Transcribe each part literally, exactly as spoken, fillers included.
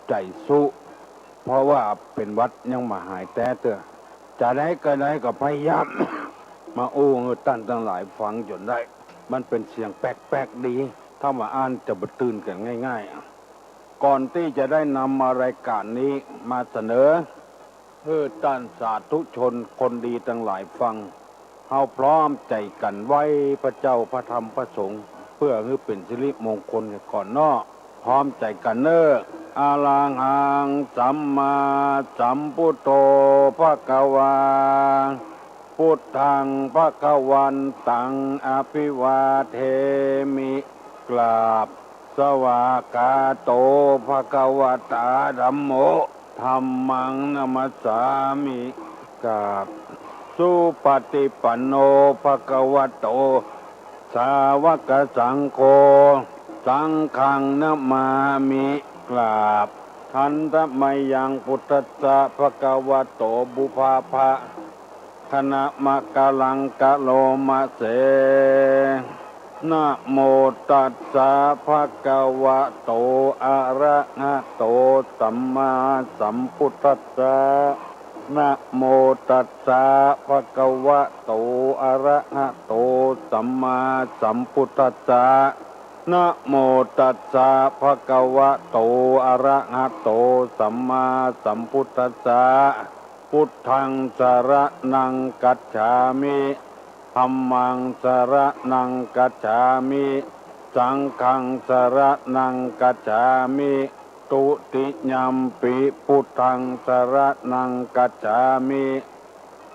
ใจ๋สู้ เพราะว่าเป๋นหวัดยังบ่หายแต๊เตื้อ จาใดก็ได้ก็พยายาม มาอู้หื้อต้านตังหลายฟังจ๋นได้ มันเป๋นเสียงแปลกๆ ดี ถ้าว่าอ่านจะบ่ตื่นกั๋นง่ายๆ ก่อนตี้จะได้นำเอารายก๋านนี้มาเสนอ หื้อต้านสาธุชนคนดีตังหลายฟัง เฮาพร้อมใจ๋กั๋นไหว้พระเจ้าพระธรรมพระสงฆ์ เปื้อหื้อเป๋นสิริมงคลกั๋นก่อนเนาะ พร้อมใจ๋กั๋นเน่อ อะระหังสัมมาสัมพุทโธภะคะวา พุทธังภะคะวันตัง อะภิวาเทมิ กราบ สวากขาโตภะคะวะตาธัมโม ธัมมังนะมัสสามิ กราบ สุปฏิปันโนภะคะวะโต สาวกสังโฆ สังฆังนะมามิ กราบ หันตะมะยังพุทธัสสะภะคะวะโต ปุพพะ คะนะมะกะลังกะโลมะเส นะโมตัสสะภะคะวะโต อะระหะโต สัมมาสัมพุทธัสสะ นะโมตัสสะภะคะวะโต อะระหะโต สัมมาสัมพุทธัสสะ นะโมตัสสะภะคะวะโต อะระหะโต สัมมาสัมพุทธัสสะ พุทธังสะระณังคัจฉามิ ธัมมังสะระณังคัจฉามิ สังฆังสะระณังคัจฉามิ ตุติยัมปิพุทธังสะระณังคัจฉามิ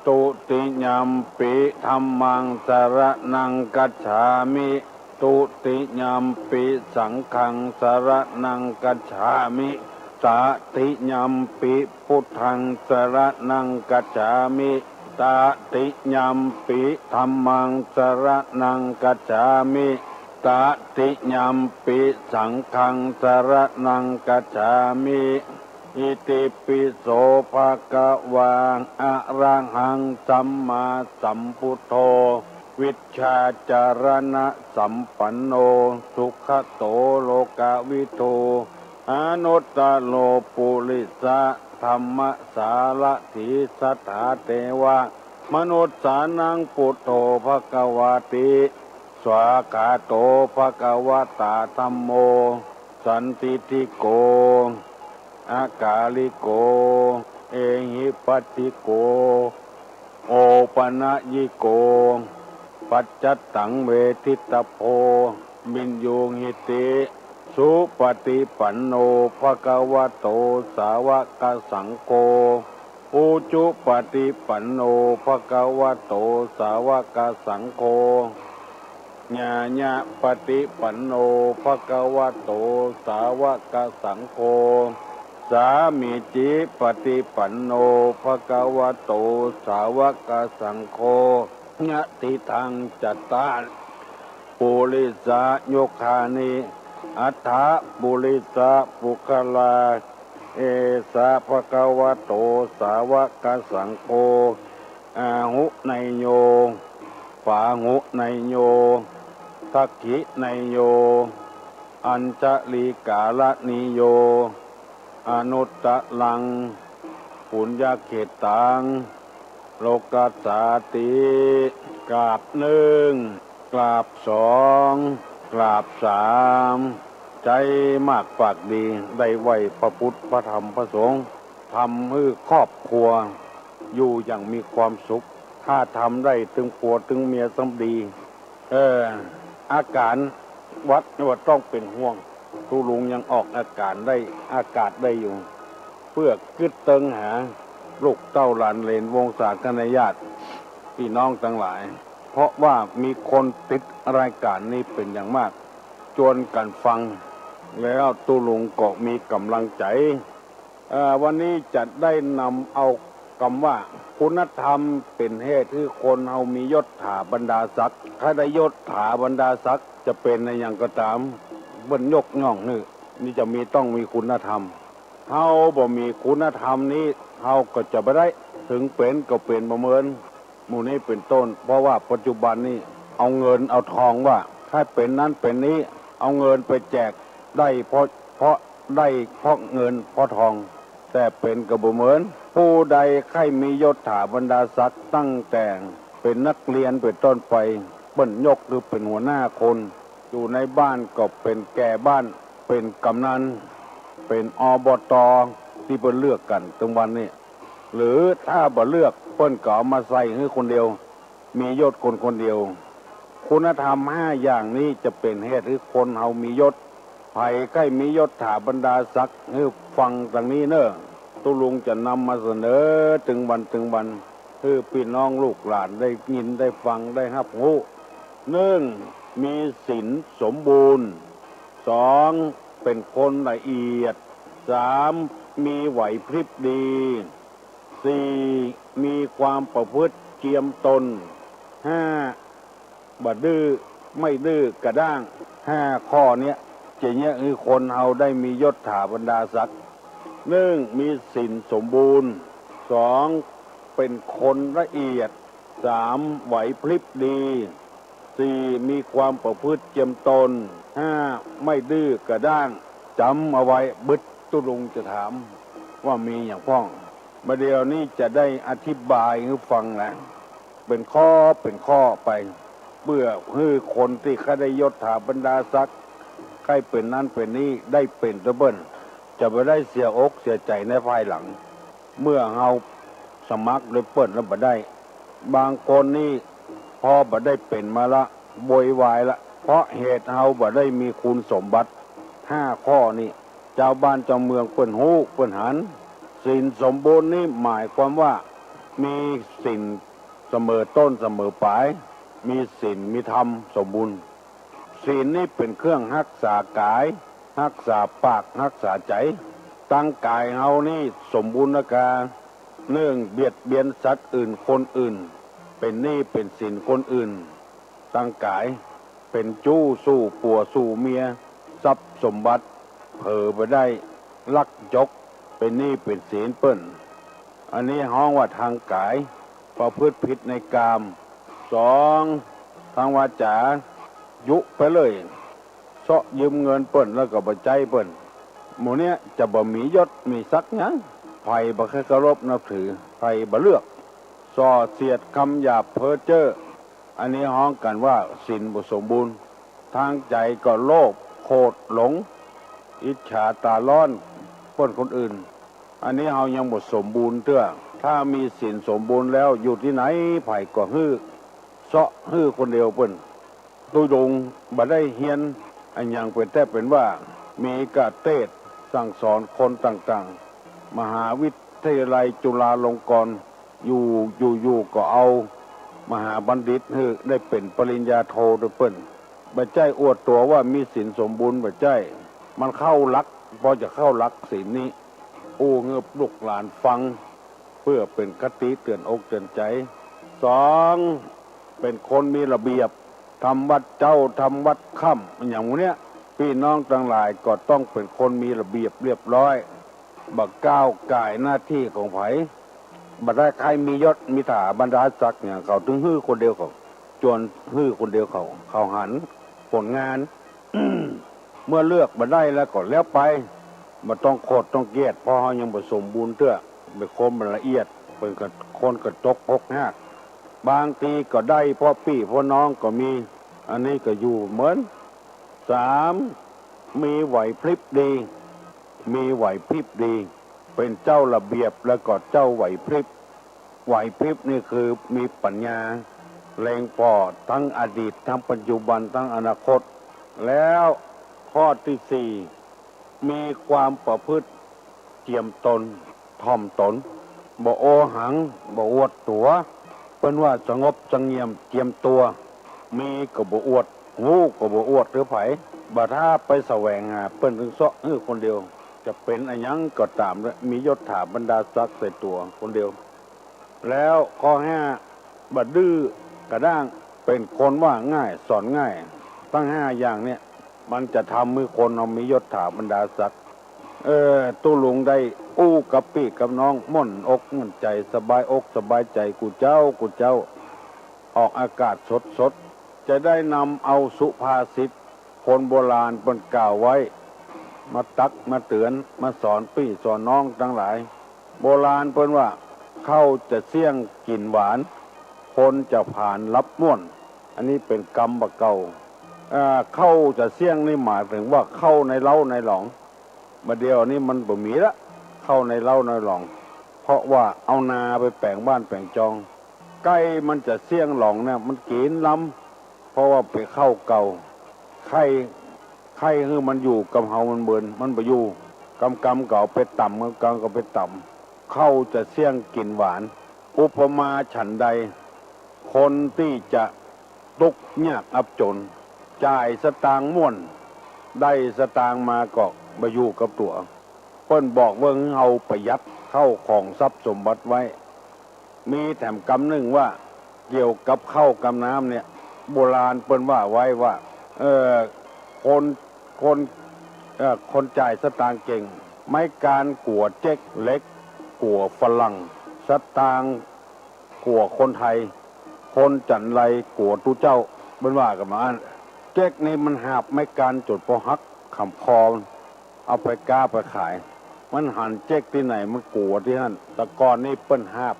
ตุติยัมปิธัมมังสะระณังคัจฉามิ ตุติยัมปิสังฆังสะระณังคัจฉามิ ตติยัมปิพุทธังสะระณังคัจฉามิ ตติยัมปิธัมมังสะระณังคัจฉามิ ตติยัมปิสังฆังสะระณังคัจฉามิ อิติปิโสภะคะวา อะระหังสัมมาสัมพุทโธ วิชชาจารณะสัมปันโน สุขะโตโลกะวิทู อนุตตะโรปุริสะธัมมะสารถี สัทธาเตวะมนุสสานัง พุทโธภะคะวาติ สวากขาโตภะคะวะตาธัมโม สันทิฏฐิโก อะกาลิโก เอหิปัสสิโก โอปะนะยิโก ปัจจัตตังเวทิตะโพ วินยูหิติ สุปะฏิปันโนภะคะวะโต สาวะกะสังโฆ อุจุปะฏิปันโนภะคะวะโต สาวะกะสังโฆ ญาญะปะฏิปันโนภะคะวะโต สาวะกะสังโฆ สามีจิปะฏิปันโนภะคะวะโต สาวะกะสังโฆ ยะติทังจัตตาริ ปุริสะยุคคานิ อัตถะปุริสะปุคคลา เอสะภะคะวะโต สาวะกะสังโฆ อาหุเนยโย ปาหุเนยโย ทักขิเนยโย อัญชลีกาละนิโย อนุตตะรัง ปุญญะเขตตัง โลกัสสาติ กราบนึ่ง กราบสอง กราบสาม ใจ๋มากปากดี ได้ไหว้พระพุทธ พระธรรม พระสงฆ์ ทำหื้อครอบครัวอยู่อย่างมีความสุข ถ้าทำได้ตึงผัวตึงเมียซ้ำดี เออ อาก๋านหวัดนี่บ่ต้องเป๋นห่วง ตุ๊ลุงยังออกอาก๋านได้ อากาศได้อยู่ เปื้อกึ๊ดเติงหาลูกเต้าหลานเหลนวงศาคณาญาติ ปี้น้องตังหลาย เพราะว่ามีคนติดรายก๋านนี้เป๋นอย่างมาก จวนกั๋นฟัง แล้วตุ๊ลุงก็มีก๋ำลังใจ๋ เอ่อ วันนี้จะได้นำเอากำว่า คุณธรรมเป๋นเหตุหื้อคนเฮามียศถาบรรดาศักดิ์ ถ้าได้ยศถาบรรดาศักดิ์จะเป๋นอะหยังก็ต๋าม เปิ้นยกย่องหื้อ นี่จะมี ต้องมีคุณธรรม เฮาบ่มีคุณธรรมนี้ เฮาก็จะบ่ได้ เถิงเป๋นก็เป๋นบ่เหมือน หมู่นี้เป๋นต้น เพราะว่าปัจจุบันนี้เอาเงินเอาทองว่า ให้เป๋นนั้นเป๋นนี้ เอาเงินไปแจกได้ เพราะ เพราะ ได้เพราะเงินเพราะทอง แต่เป๋นก็บ่เหมือน ผู้ใดใค่มียศถาบรรดาศักดิ์ตั้งแต่เป๋นนักเรียนเป๋นต้นไป เปิ้นยกหื้อเป๋นหัวหน้าคน อยู่ในบ้านก็เป๋นแก่บ้าน เป๋นกำนัน เป๋น อบต ตี้เปิ้นเลือกกั๋นตึงวันนี้ หรือถ้าบ่เลือกเปิ้นก็เอามาใส่หื้อคนเดียว มียศคนคนเดียว คุณธรรมห้าอย่างนี้จะเป๋นเหตุหื้อคนเฮามียศ ใผใค่มียศถาบรรดาศักดิ์หื้อฟังตางนี้เน่อ ตุ๊ลุงจะนำมาเสนอตึงวันตึงวัน หื้อปี้น้องลูกหลานได้ยินได้ฟังได้ฮับฮู้ นึ่ง มีศีลสมบูรณ์ สอง เป๋นคนละเอียด สาม มีไหวพริบดี สี่ มีความประพฤติเจียมตน ห้า บ่ดื้อ ไม่ดื้อกระด้าง ห้าข้อเนี้ยจะเยียะหื้อคนเฮาได้มียศถาบรรดาศักดิ์ นึ่ง มีศีลสมบูรณ์ สอง เป๋นคนละเอียด สาม ไหวพริบดี สี่ มีความประพฤติเจียมตน ห้า ไม่ดื้อกระด้าง จ๋ำเอาไว้บึด ตุ๊ลุงจะถามว่ามีหยังพ่อง บ่าเดี่ยวนี้จะได้อธิบายหื้อฟังแหละ เป๋นข้อเป๋นข้อไป เปื้อหื้อคนตี้ใค่ได้ยศถาบรรดาศักดิ์ ใค่เป๋นนั้นเป๋นนี้ได้เป๋นตวยเปิ้น จะบ่ได้เสียอกเสียใจ๋ในภายหลัง เมื่อเฮาสมัครโดยเปิ้นแล้วบ่ได้ บางคนนี่พอบ่ได้เป๋นมาละ โวยวายละ เพราะเหตุเฮาบ่ได้มีคุณสมบัติห้าข้อนี้ จาวบ้านจาวเมืองเปิ้นฮู้เปิ้นหัน ศีลสมบูรณ์นี่หมายความว่า มีศีลเสมอต้นเสมอปลาย มีศีลมีธรรมสมบูรณ์ ศีลนี่เป๋นเครื่องฮักษากาย ฮักษาปาก ฮักษาใจ๋ ตังกายเฮานี่สมบูรณ์นะกา นึ่ง เบียดเบียนสัตว์อื่นคนอื่น เป๋นหนี้เป๋นสินคนอื่น ตังกาย เป๋นจู๊สู่ผัวสู่เมีย ทรัพย์สมบัติเผลอไปได้ลักจก เป๋นหนี้เป๋นสินเปิ้น อันนี้ฮ้องว่าทางกาย ประพฤติผิดในกาม สอง ทางวาจา ยุไปเลย เซาะยืมเงินเปิ้นแล้วก็บ่ใจ๊เปิ้น หมู่เนี้ยจะบ่มียศมีศักดิ์หยัง ใผบ่ใค่เคารพนับถือ ใผบ่เลือก ส่อเสียดคำหยาบเพ้อเจ้อ อันนี้ฮ้องกั๋นว่าศีลบ่สมบูรณ์ ทางใจ๋ก็โลภ โขด หลง อิจฉาต๋าร้อนเปิ้นคนอื่น อันนี้เฮายังบ่สมบูรณ์เตื้อ ถ้ามีศีลสมบูรณ์แล้วอยู่ตี้ไหนใผก็หื้อ เซาะหื้อคนเดียวเปิ้น ตุ๊ลุงบ่ได้เฮียนอะหยังเป๋นแต๊เป๋นว่า มีกะเตสน์สั่งสอนคนต่างๆ มหาวิทยาลัยจุฬาลงกรณ์ อยู่ อยู่ๆ ก็เอามหาบัณฑิตหื้อได้เป๋นปริญญาโทตวยเปิ้น บ่ใจ้อวดตั๋วว่ามีศีลสมบูรณ์ บ่ใจ้ มันเข้าหลัก ปอจะเข้าหลักศีลนี้ อู้หื้อลูกหลานฟัง เปื้อเป๋นคติเตื๋อนอกเตื๋อนใจ๋ สอง เป๋นคนมีระเบียบ ทำวัตรเจ๊า ทำวัตรค่ำ อะหยังหมู่เนี้ย ปี้น้องตังหลายก็ต้องเป๋นคนมีระเบียบเรียบร้อย บ่ก้าวก่ายหน้าตี้ของใผ บ่ได้ใค่มียศมีถาบรรดาศักดิ์หยัง เขาตึงหื้อคนเดียวเขา จวนหื้อคนเดียวเขา เขาหันผลงาน เมื่อเลือกบ่ได้แล้วก็แล้วไป บ่ต้องโขดต้องเกลียด เพราะเฮายังบ่สมบูรณ์เตื้อ เป๋นคนบ่ละเอียด เป๋นคนกระจกหกหัก บางทีก็ได้เพราะปี้เพราะน้องก็มี อันนี้ก็อยู่เหมือน สาม มีไหวพริบดี มีไหวพริบดี เป๋นเจ้าระเบียบแล้วก็เจ้าไหวพริบ ไหวพริบนี่คือมีปัญญา เล็งผ่อทั้งอดีต ทั้งปัจจุบัน ทั้งอนาคต แล้วข้อตี้สี่ มีความประพฤติเจียมตน ถ่อมตน บ่โอหัง บ่อวดตั๋ว เปิ้นว่าสงบเสงี่ยมเจียมตัว มีก็บ่อวด ฮู้ก็บ่อวดหื้อใผ บ่ถ้าไปแสวงหา เปิ้นตึงเซาะหื้อคนเดียว จะเป๋นอะหยังก็ต๋าม มียศถาบรรดาศักดิ์ใส่ตั๋วคนเดียว แล้วข้อห้า บ่ดื้อกระด้าง เป๋นคนว่าง่ายสอนง่าย ตังห้าอย่างเนี้ย มันจะทำหื้อคนเฮามียศถาบรรดาศักดิ์ เออ ตุ๊ลุงได้อู้กับปี้กับน้องม่วนอกม่วนใจ๋ สบายอกสบายใจ๋กู้เจ๊ากู้เจ๊า ออกอากาศสดๆ จะได้นำเอาสุภาษิตคนโบราณเปิ้นกล่าวไว้ มาตักมาเตื๋อน มาสอนปี้สอนน้องตังหลาย โบราณเปิ้นว่า ข้าวจะเสี้ยงกิ๋นหวาน คนจะผานหลับม่วน อันนี้เป๋นกำบ่าเก่า อ่า ข้าวจะเสี้ยงนี่หมายเถิงว่าข้าวในเล้าในหลอง บ่าเดี่ยวนี้มันบ่มีละ ข้าวในเล้าในหลอง เพราะว่าเอานาไปแป๋งบ้านแป๋งจอง ใก้มันจะเสี้ยงหลองเนี่ยมันกิ๋นล้ำ เพราะว่าเป๋นข้าวเก่า ใค่ ใค่หื้อมันอยู่กำเฮามันเมิน มันบ่อยู่ กำกำก็เอาไปต๋ำ กำกำก็เอาไปต๋ำ ข้าวจะเสี้ยงกิ๋นหวาน อุปมาฉันใด คนตี้จะตุ๊กข์ยากอับจ๋น จ่ายสตางค์ม่วน ได้สตางค์มาก็บ่อยู่กับตั๋ว เปิ้นบอกว่าหื้อเฮาประหยัดข้าวของทรัพย์สมบัติไว้ มีแถมกำนึ่งว่า เกี่ยวกับข้าวกับน้ำเนี่ย โบราณเปิ้นว่าไว้ว่า เอ่อ คน คน เอ่อ คนจ่ายสตางค์เก่ง ไม้กานกั๋วเจ๊ก เหล็กกั๋วฝรั่ง สตางค์กั๋วคนไทย คนจั๋นไรกั๋วตุ๊เจ้า เปิ้นว่ากั๋นมาอั้น เจ๊กนี่มันหาบไม้กานจ๋นปอหักขำคอ เอาไปก๊าไปขาย มันหันเจ๊กตี้ไหนมันกั๋วตี้หั้น แต่ก่อนนี่เปิ้นหาบ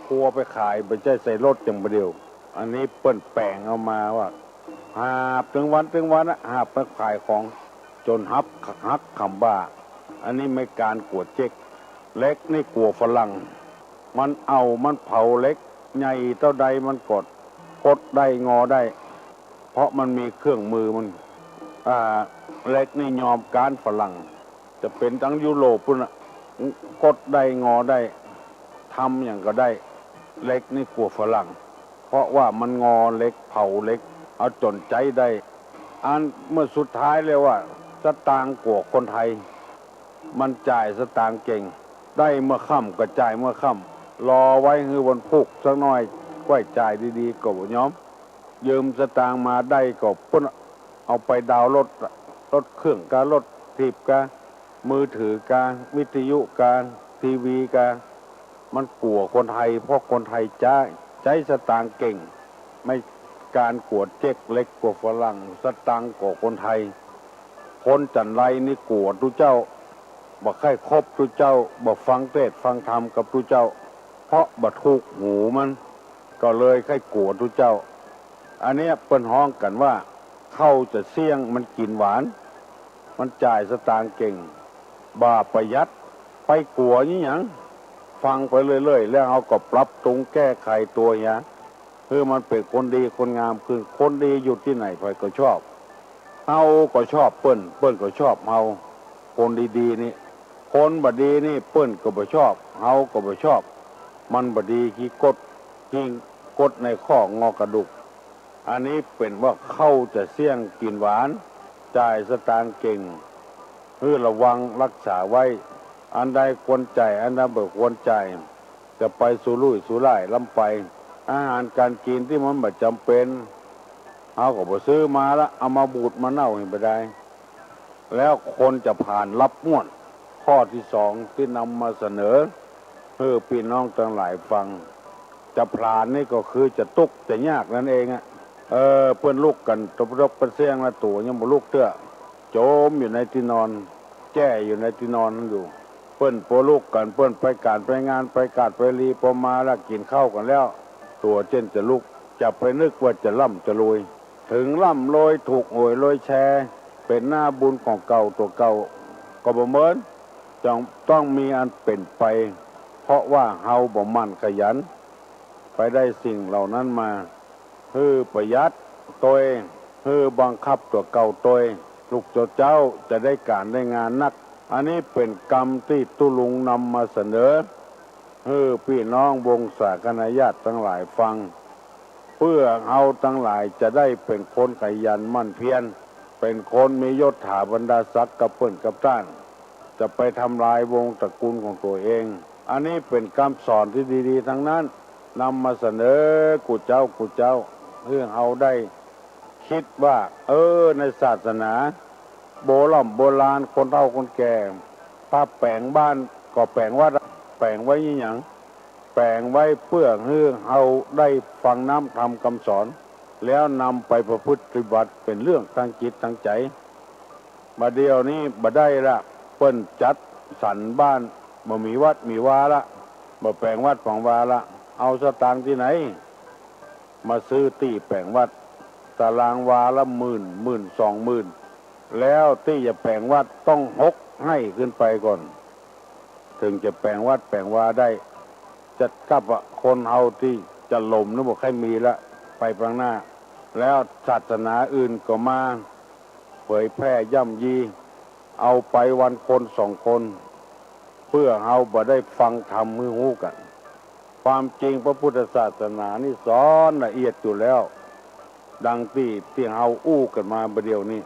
กั๋วไปขาย บ่ใจ้ใส่รถอย่างบ่าเดี่ยว อันนี้เปิ้นแป๋งเอามาว่า หาบตึงวันตึงวันอะ หาบไปขายของ จ๋นหัก หักขำบ่า อันนี้ไม้กานกั๋วเจ๊ก เหล็กนี่กั๋วฝรั่ง มันเอา มันเผาเหล็ก ใหญ่เต้าใดมันก็กดได้งอได้ เพราะมันมีเครื่องมือมัน อ่า เหล็กนี่ยอมก๊านฝรั่ง จะเป๋นตังยุโรปปู๊นน่ะ กดได้งอได้ ทำหยังก็ได้ เหล็กนี่กั๋วฝรั่ง เพราะว่ามันงอเหล็ก เผาเหล็ก เอาจ๋นใจ๊ได้ อันเมื่อสุดท้ายแล้วว่า สตางค์กั๋วคนไทย มันจ่ายสตางค์เก่ง ได้เมื่อค่ำก็จ่ายเมื่อค่ำ รอไว้หื้อวันพูกสักหน้อย ก้อยจ่ายดีๆ ก็บ่ยอม ยืมสตางค์มาได้ก็เปิ้นเอาไปดาวน์รถ รถเครื่องกา รถถีบกา มือถือกา วิทยุกา ทีวีกา มันกั๋วคนไทย เพราะคนไทยใจ๊ ใจ๊สตางค์เก่ง ไม้กานกั๋วเจ๊ก เหล็กกั๋วฝรั่ง สตางค์กั๋วคนไทย คนจั๋นไรนี่กั๋วตุ๊เจ้า บ่ใค่คบตุ๊เจ้า บ่ฟังเตสน์ฟังธรรมกับตุ๊เจ้า เพราะบ่ถูกหูมัน ก็เลยใค่กั๋วตุ๊เจ้า อันเนี้ยเปิ้นฮ้องกั๋นว่า ข้าวจะเสี้ยงมันกิ๋นหวาน มันจ่ายสตางค์เก่ง บ่ประหยัด ไปกั๋วอี้หยัง ฟังไปเรื่อยๆ แล้วเฮาก็ปรับปรุงแก้ไขตั๋วเหีย หื้อมันเป๋นคนดีคนงามขึ้น คนดีอยู่ตี้ไหนใผก็ชอบ เฮาก็ชอบเปิ้น เปิ้นก็ชอบเฮา คนดีๆ นี่ คนบ่ดีนี่เปิ้นก็บ่ชอบ เฮาก็บ่ชอบ มันบ่ดีขี้ก๊ด ขี้ก๊ดในข้องอกระดูก อันนี้เป๋นว่าข้าวจะเสี้ยงกิ๋นหวาน จ่ายสตางค์เก่ง หื้อระวังรักษาไว้ อันใดควรจ่าย อันใดบ่ควรจ่าย จะไปสุรุ่ยสุร่ายล้ำไป อาหารก๋านกิ๋นตี้มันบ่จ๋ำเป๋น เฮาก็บ่ซื้อมาละ เอามาบูดมาเน่าหื้อบ่ได้ แล้วคนจะผานหลับม่วน ข้อตี้สองตี้นำมาเสนอ หื้อปี้น้องตังหลายฟัง จะผลาญนี่ก็คือจะตุ๊กข์จะยากนั้นเองอะ เออ เปิ้นลุกกั๋นตบตบกั๋นเสี้ยงละ ตั๋วยังบ่ลุกเตื้อ จ๋มอยู่ในตี้นอน แจ้อยู่ในตี้นอนนั้นอยู่ เปิ้นปอลุกกั๋น เปิ้นไปก๋านไปงาน ไปกาดไปลี ปอมาละกิ๋นข้าวกั๋นแล้ว ตั๋วเจ้นจะลุก จะไปนึกว่าจะร่ำจะรวย เถิงร่ำรวยถูกหวยรวยแชร์ เป๋นหน้าบุญของเก่าตั๋วเก่า ก็บ่เหมือน จะต้องมีอันเป๋นไป เพราะว่าเฮาบ่หมั่นขยัน ไปได้สิ่งเหล่านั้นมา หื้อประหยัดตวย หื้อบังคับตั๋วเก่าตวย ลูกตั๋วเจ้าจะได้ก๋านได้งานนัก อันนี้เป๋นกำตี้ตุ๊ลุงนำมาเสนอ หื้อปี้น้องวงศาคณาญาติตังหลายฟัง เปื้อเฮาตังหลายจะได้เป๋นคนขยันหมั่นเพียร เป๋นคนมียศถาบรรดาศักดิ์กับเปิ้นกับต้าน จะไปทำลายวงศ์ตระกูลของตั๋วเอง อันนี้เป๋นกำสอนตี้ดีๆ ตังนั้น นำมาเสนอกู้เจ๊ากู้เจ๊า หื้อเฮาได้กึ๊ดว่า เออ ในศาสนา โบร่ำโบราณ คนเฒ่าคนแก่ ถ้าแป๋งบ้านก็แป๋งวัด แป๋งไว้อี้หยัง แป๋งไว้เปื้อหื้อเฮาได้ฟังน้ำธรรมกำสอน แล้วนำไปประพฤติปฏิบัติเป๋นเรื่องตางจิตตางใจ๋ บ่าเดี่ยวนี้บ่ได้ละ เปิ้นจัดสรรบ้าน บ่มีวัดมีวาละ บ่แป๋งวัดแป๋งวาละ เอาสตางค์ตี้ไหน มาซื้อตี้แป๋งวัด ตารางวาละหมื่น หมื่น สองหมื่น แล้วตี้จะแป๋งวัดต้องหกไฮ่ขึ้นไปก่อน เถิงจะแป๋งวัดแป๋งวาได้ จะกับว่าคนเฮาตี้จะล้มนี่บ่ใค่มีละ ไปข้างหน้า แล้วศาสนาอื่นก็มาเผยแผ่ย่ำยี เอาไปวันคนสองคน เปื้อเฮาบ่ได้ฟังธรรมหื้อฮู้กั๋น ความจริงพระพุทธศาสนานี่สอนละเอียดอยู่แล้ว ดังตี้ ตี้เฮาอู้กั๋นมาบ่าเดี่ยวนี้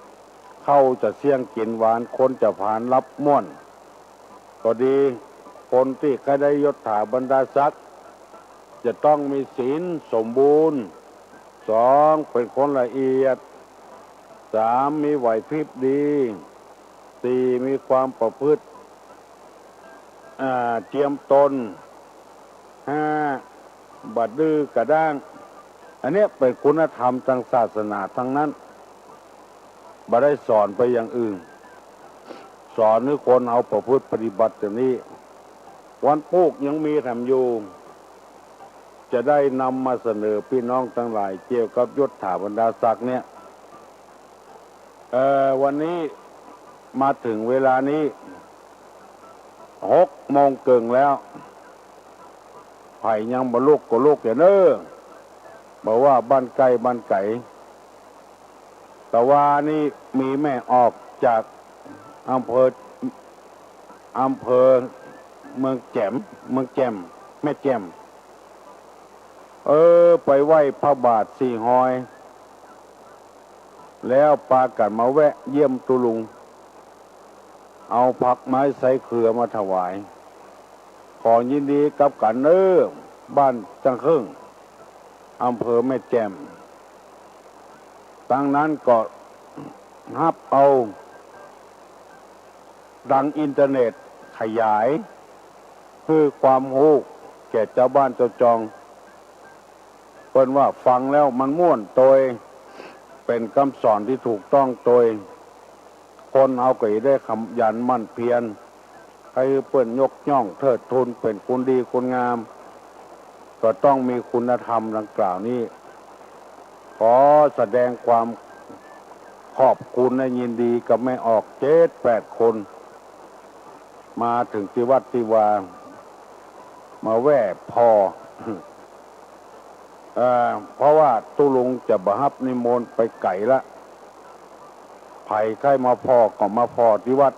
เข้าจะเสี้ยงกิ๋นหวาน คนจะผานหลับม่วน ก็ดี คนตี้ใค่ได้ยศถาบรรดาศักดิ์ จะต้องมีศีลสมบูรณ์ สอง เป๋นคนละเอียด สาม มีไหวพริบดี สี่ มีความประพฤติ อ่า เจียมตน ห้า บ่ดื้อกระด้าง อันเนี้ยเป๋นคุณธรรมตางศาสนาตังนั้น บ่ได้สอนไปอย่างอื่น สอนหื้อคนเฮาประพฤติปฏิบัติอย่างนี้ วันพูกยังมีแถมอยู่ จะได้นำมาเสนอปี้น้องตังหลายเกี่ยวกับยศถาบรรดาศักดิ์เนี่ย เอ่อ วันนี้มาเถิงเวลานี้ หกโมงเกิ่งแล้ว ใผยังบ่ลุกก็ลุกเน่อ บ่ว่าบ้านใก้บ้านไก๋ ตะวานี้มีแม่ออกจากอำเภอ อำเภอเมืองแจ่ม เมืองแจ่ม แม่แจ่ม เออ ไปไหว้พระบาทสี่ฮอย แล้วปากั๋นมาแวะเยี่ยมตุ๊ลุง เอาผักไม้ไส้เขือมาถวาย ขอยินดีกับกั๋นเน่อ บ้านจังเคิ่ง อำเภอแม่แจ่ม ตังนั้นก็ฮับเอา ดังอินเทอร์เน็ตขยาย หื้อความฮู้แก่จาวบ้านจาวจอง เปิ้นว่าฟังแล้วมันม่วนโตย เป๋นกำสอนตี้ถูกต้องโตย คนเฮาก็จะได้ขยันหมั่นเพียร หื้อเปิ้นยกย่องเทิดทูนเป๋นคนดีคนงาม ก็ต้องมีคุณธรรมดังกล่าวนี้ ขอแสดงความขอบคุณและยินดีกับแม่ออกเจ็ดแปดคน มาเถิงตี้วัดตี้วา มาแว่ผ่อ เอ่อ เพราะว่าตุ๊ลุงจะบ่ฮับนิมนต์ไปไก๋ละ ใผใค่มาผ่อก็มาผ่อตี้วัด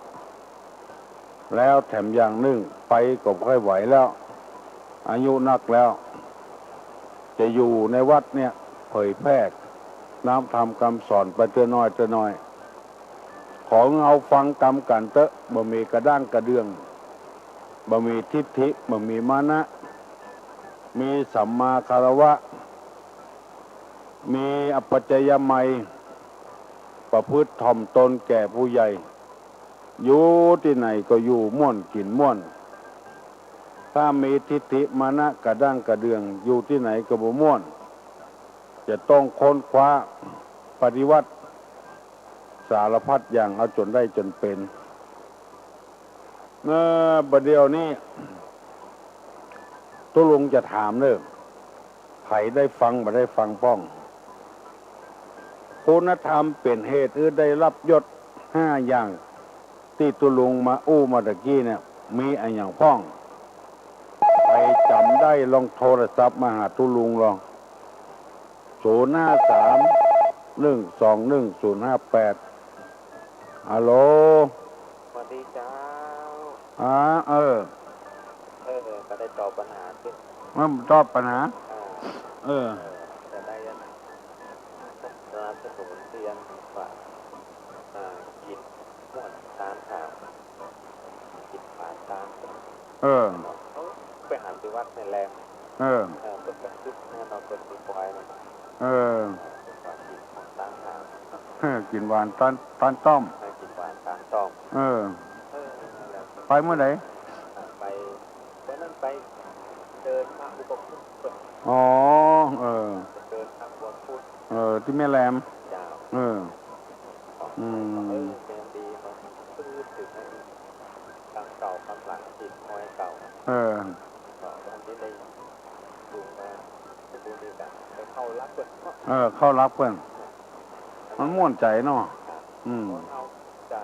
แล้วแถมอย่างนึ่งไปก็บ่ค่อยไหวแล้ว อายุนักแล้ว จะอยู่ในวัดเนี่ยเผยแผ่น้ำธรรมกำสอนไปเตื้อน้อยเตื้อน้อย ขอหื้อเฮาฟังกำกั๋นเต๊อะ บ่มีกระด้างกระเดื่อง บ่มีทิฏฐิ บ่มีมานะ มีสัมมาคารวะ มีอัปปะจายมัย ประพฤติถ่อมตนแก่ผู้ใหญ่ อยู่ตี้ไหนก็อยู่ม่วนกิ๋นม่วน ถ้ามีทิฏฐิมานะกระด้างกระเดื่อง อยู่ตี้ไหนก็บ่ม่วน จะต้องค้นคว้าปฏิวัติสารพัดอย่างเอาจ๋นได้จ๋นเป๋น เออ บ่าเดี่ยวนี้ ตุ๊ลุงจะถามเน่อ ใผได้ฟังบ่ได้ฟังพ่อง คุณธรรมเป๋นเหตุหื้อได้ฮับยศห้าอย่าง ตี้ตุ๊ลุงมาอู้มาตะกี้เนี่ย มีอะหยังพ่อง ใผจ๋ำได้ลองโทรศัพท์มาหาตุ๊ลุงลอง ศูนย์ห้าสาม หนึ่งสองหนึ่ง ศูนย์ห้าแปด ฮัลโหล สวัสดีเจ้า อ่า เออ เออ ก็ได้ตอบปัญหาตี้ มันตอบปัญหา อ่า เออ เออ จะได้สนับสนุนเตียนว่า อ่า กิ๋นม่วนต๋ามถาม กิ๋นหวานต๋าม เออ เอ้า ไปหันตี้วัดแม่แลม เออ เออ เปิ้นกระซิบแน่นอน เปิ้นมีควายนะ เออ เปิ้นว่ากิ๋นหวานต๋ามถาม เออ กิ๋นหวานต๋าม ต๋ามต้อม เออ กิ๋นหวานต๋ามต้อม เออ เออ นั่นแหละ ไปเมื่อใด อ่า ไป วันนั้นไปเดินพระอุปคุตเปิ้น อ๋อ เออ ไปเดินพระอุปคุต เออ ตี้แม่แลม เจ้า เออ อืม เออ แม่นดี กำเก่ากำหลังติดฮอยเก่า เออ ก็อันนี้ได้อยู่มาสมบูรณ์ดีกว่า ไปเข้าลักเปิ้น เออ เข้าลักเปิ้น มันม่วนใจ๋เนาะ อืม คนเฮาจะ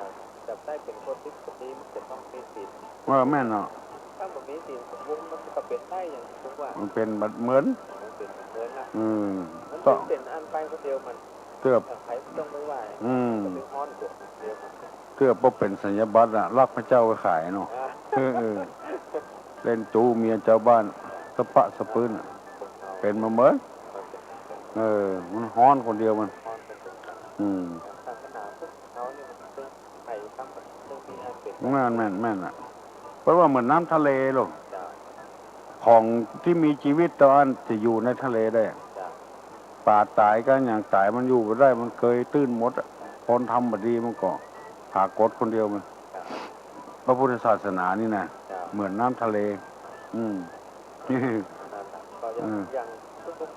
จะได้เป๋นคนดี คนดีมันจะต้องมีศีล เออ แม่นเนาะ ถ้าบ่มีศีลสมบูรณ์มันจะเป๋นได้หยัง ผมว่า มันเป๋นบัดเหมิน มันเป๋นบัดเหมินนะ อืม มันเป๋นอันไปคนเดียวมัน เตื้อ ใผบ่ต้องไปว่า อืม จะไปฮ้อนตัวคนเดียวมัน เตื้อบ่เป๋นสัญญาบัตรอะ ลักพระเจ้าไปขายเนาะ อ่า เออ เออ เล่นจู๊เมียจาวบ้าน สะปะสะปื้นอะ เป๋นมาเหมิน เออ มันฮ้อนคนเดียวมัน อืม ศาสนาพุทธเฮานี่มันเป๋นไผทำมันเป๋นมีอันเป๋น แม่น แม่น แม่นอะ เพราะว่าเหมือนน้ำทะเลลูก ของตี้มีจีวิตตะอั้นจะอยู่ในทะเลได้ ป๋าต๋ายกั๋นหยังต๋ายมันอยู่บ่ได้ มันเกยตื้นหมดอะ คนทำบ่ดีมันก็ผากฏคนเดียวมัน พระพุทธศาสนานี่นะ เหมือนน้ำทะเล อืม ก็อย่าง เออ อย่างคุณลุง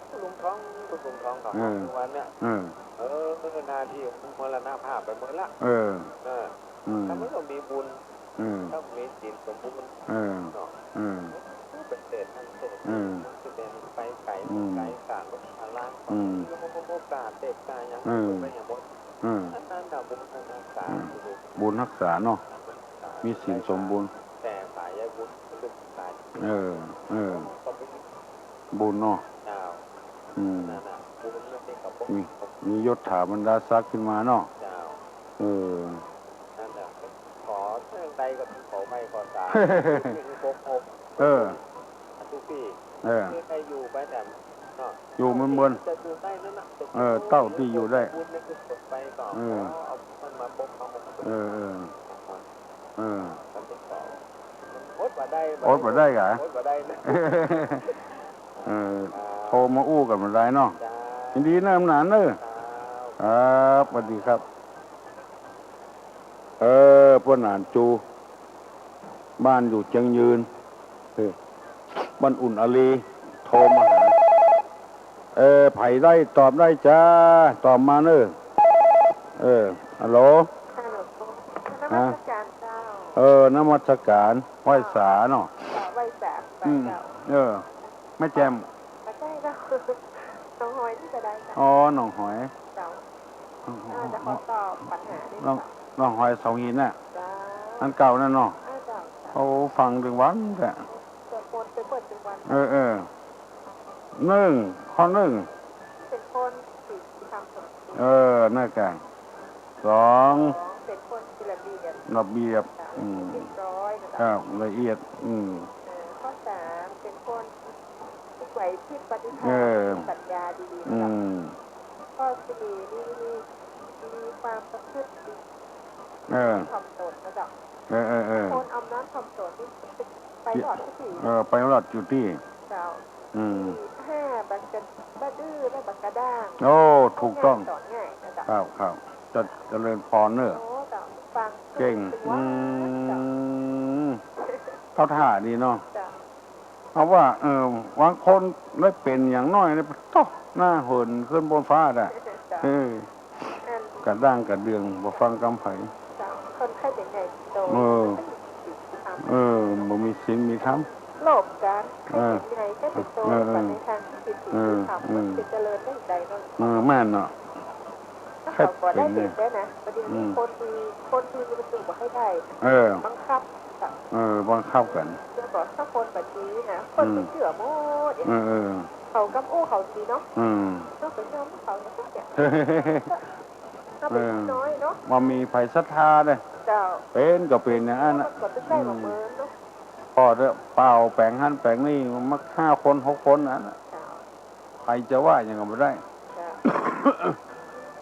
คุณลุงทอง คุณลุงทองเขา เออ ทุกวันเนี่ย เออ เออ หน้าตี้มรณภาพไปหมดละ เออ เออ อืม แต่มันก็มีบุญ เออ ต้องมีศีลสมบูรณ์ เออ เนาะ เออ เป๋นเศษนั่นเศษ เออ มันจะเป๋นไปไก๋ อืม ไก๋กาดลงพลาง อืม โอกาสเสพกายัง เออ ไปอย่างหมด เออ อันนั้นน่ะบุญรักษา เออ บุญรักษาเนาะ มีศีลสมบูรณ์ แต่สายใยบุญมันลึกสาย เออ เออ ก็ไม่ บุญเนาะ เจ้า อืม นั่นน่ะ บุญมันเป็นกับ มี มียศถาบรรดาศักดิ์ขึ้นมาเนาะ เจ้า เออ นั่นแหละ ขอเรื่องใดก็ขอไหว้ขอสา ปกปก เออ ทุกที่ เออ คือใครอยู่ไปแต่เนาะ อยู่เมืองบน จะอยู่ใต้นั่นน่ะ เออ เต้าตี้อยู่ได้ บุญในกุศลไปก็ เออ ขอเอามันมาปกป้อง เออ เออ เออ อดบ่ได้ อดบ่ได้กะ อดบ่ได้นะ เออ โทรมาอู้กั๋นบ่ได้เนาะ จ้า ยินดีเนิ่นนานเน่อ ครับ ครับ สวัสดีครับ เออ ป้อหนานจู บ้านอยู่เจียงยืน เออ บ้านอุ่นอารีย์ โทรมาหา เออ ใผได้ตอบได้จ้า ตอบมาเน่อ เออ ฮัลโหล ฮัลโหล นมัสการเจ้า เออ นมัสการ ไหว้สาเนาะ เจ้า ไหว้สา อืม เจ้า เออ แม่แจ่ม บ่ใจ้เจ้า หนองหอยนี่ก็ได้เจ้า อ๋อ หนองหอย เจ้า เออ จะขอตอบปัญหานี่ หนอง เจ้า หนองหอยเสาหินน่ะ เจ้า อันเก่านั่นเนาะ อ่า เจ้า เจ้า โอ้ ฟังตึงวันแต๊ สวดมนต์ไปเปิดตึงวัน เออ เออ นึ่ง ข้อนึ่ง เป๋นคนมีศีลธรรม เออ นั่นกะ สอง สอง เป๋นคนมีระเบียบ ระเบียบ สาม อืม เรียบร้อยนะเจ้า ครับ ละเอียด อืม เออ ข้อสาม เป๋นคนมีไหวพริบปฏิภาณ เออ มีปัญญาดีๆ อืม ข้อสี่ มี มีความประพฤติดี เออ ถ่อมตนนะเจ้า เออ เออ เออ คนอ่อมน้อมถ่อมตนนี่ไปรอดตี้ตี้ เออ ไปรอดอยู่ตี้ เจ้า อืม สี่ ห้า บ่กระ บ่ดื้อและบ่กระด้าง โอ้ ถูกต้อง สอนง่ายนะเจ้า ครับ ครับ จะ เจริญพรเน่อ โอ้ เจ้า ฟัง เก่ง ตึงวัน อืม เจ้า เข้าท่าดีเนาะ เจ้า เอาว่า เออ บางคนได้เป๋นอย่างน้อยเนี่ย โต๊ะ หน้าเหินขึ้นบนฟ้าได้ เจ้า เออ อัน กระด้างกระเดื่อง บ่ฟังกำใผ เจ้า คนไข้เป๋นใหญ่โต เออ มันก็มีศีลธรรม เออ บ่มีศีลมีธรรม โลภกา เออ ไข้เป๋นใหญ่ ไข้เป๋นโต เออ เออ ไปในทางที่ผิดศีล เออ ผิดธรรม เออ มันจะเจริญได้อย่างใดเนาะ เออ แม่นเนาะ ถ้าเขาบ่ได้เป๋นได้นะ บ่ดี อืม คนดี คนดีมันอยู่บ่ให้ได้ เออ บังคับ เออ บังคับกั๋น แล้วก็ถ้าคนบ่ดีนะ คน อืม จะเจื้อหมด เออ เออ เขากำอู้เขาดีเนาะ อืม เขาไปยอมเขาอย่างเงี้ย ก็เป็น เออ น้อยเนาะ บ่มีใผศรัทธาเน่อ เจ้า เป๋นก็เป๋นอย่างอั้นน่ะ ก็เป็นได้ อืม บ่เหมือนเนาะ พอเถอะ เป่าแป๋งหั้นแป๋งนี่ มักห้าคนหกคนอั้นน่ะ เจ้า ใผจะว่าหยังก็บ่ได้ เจ้า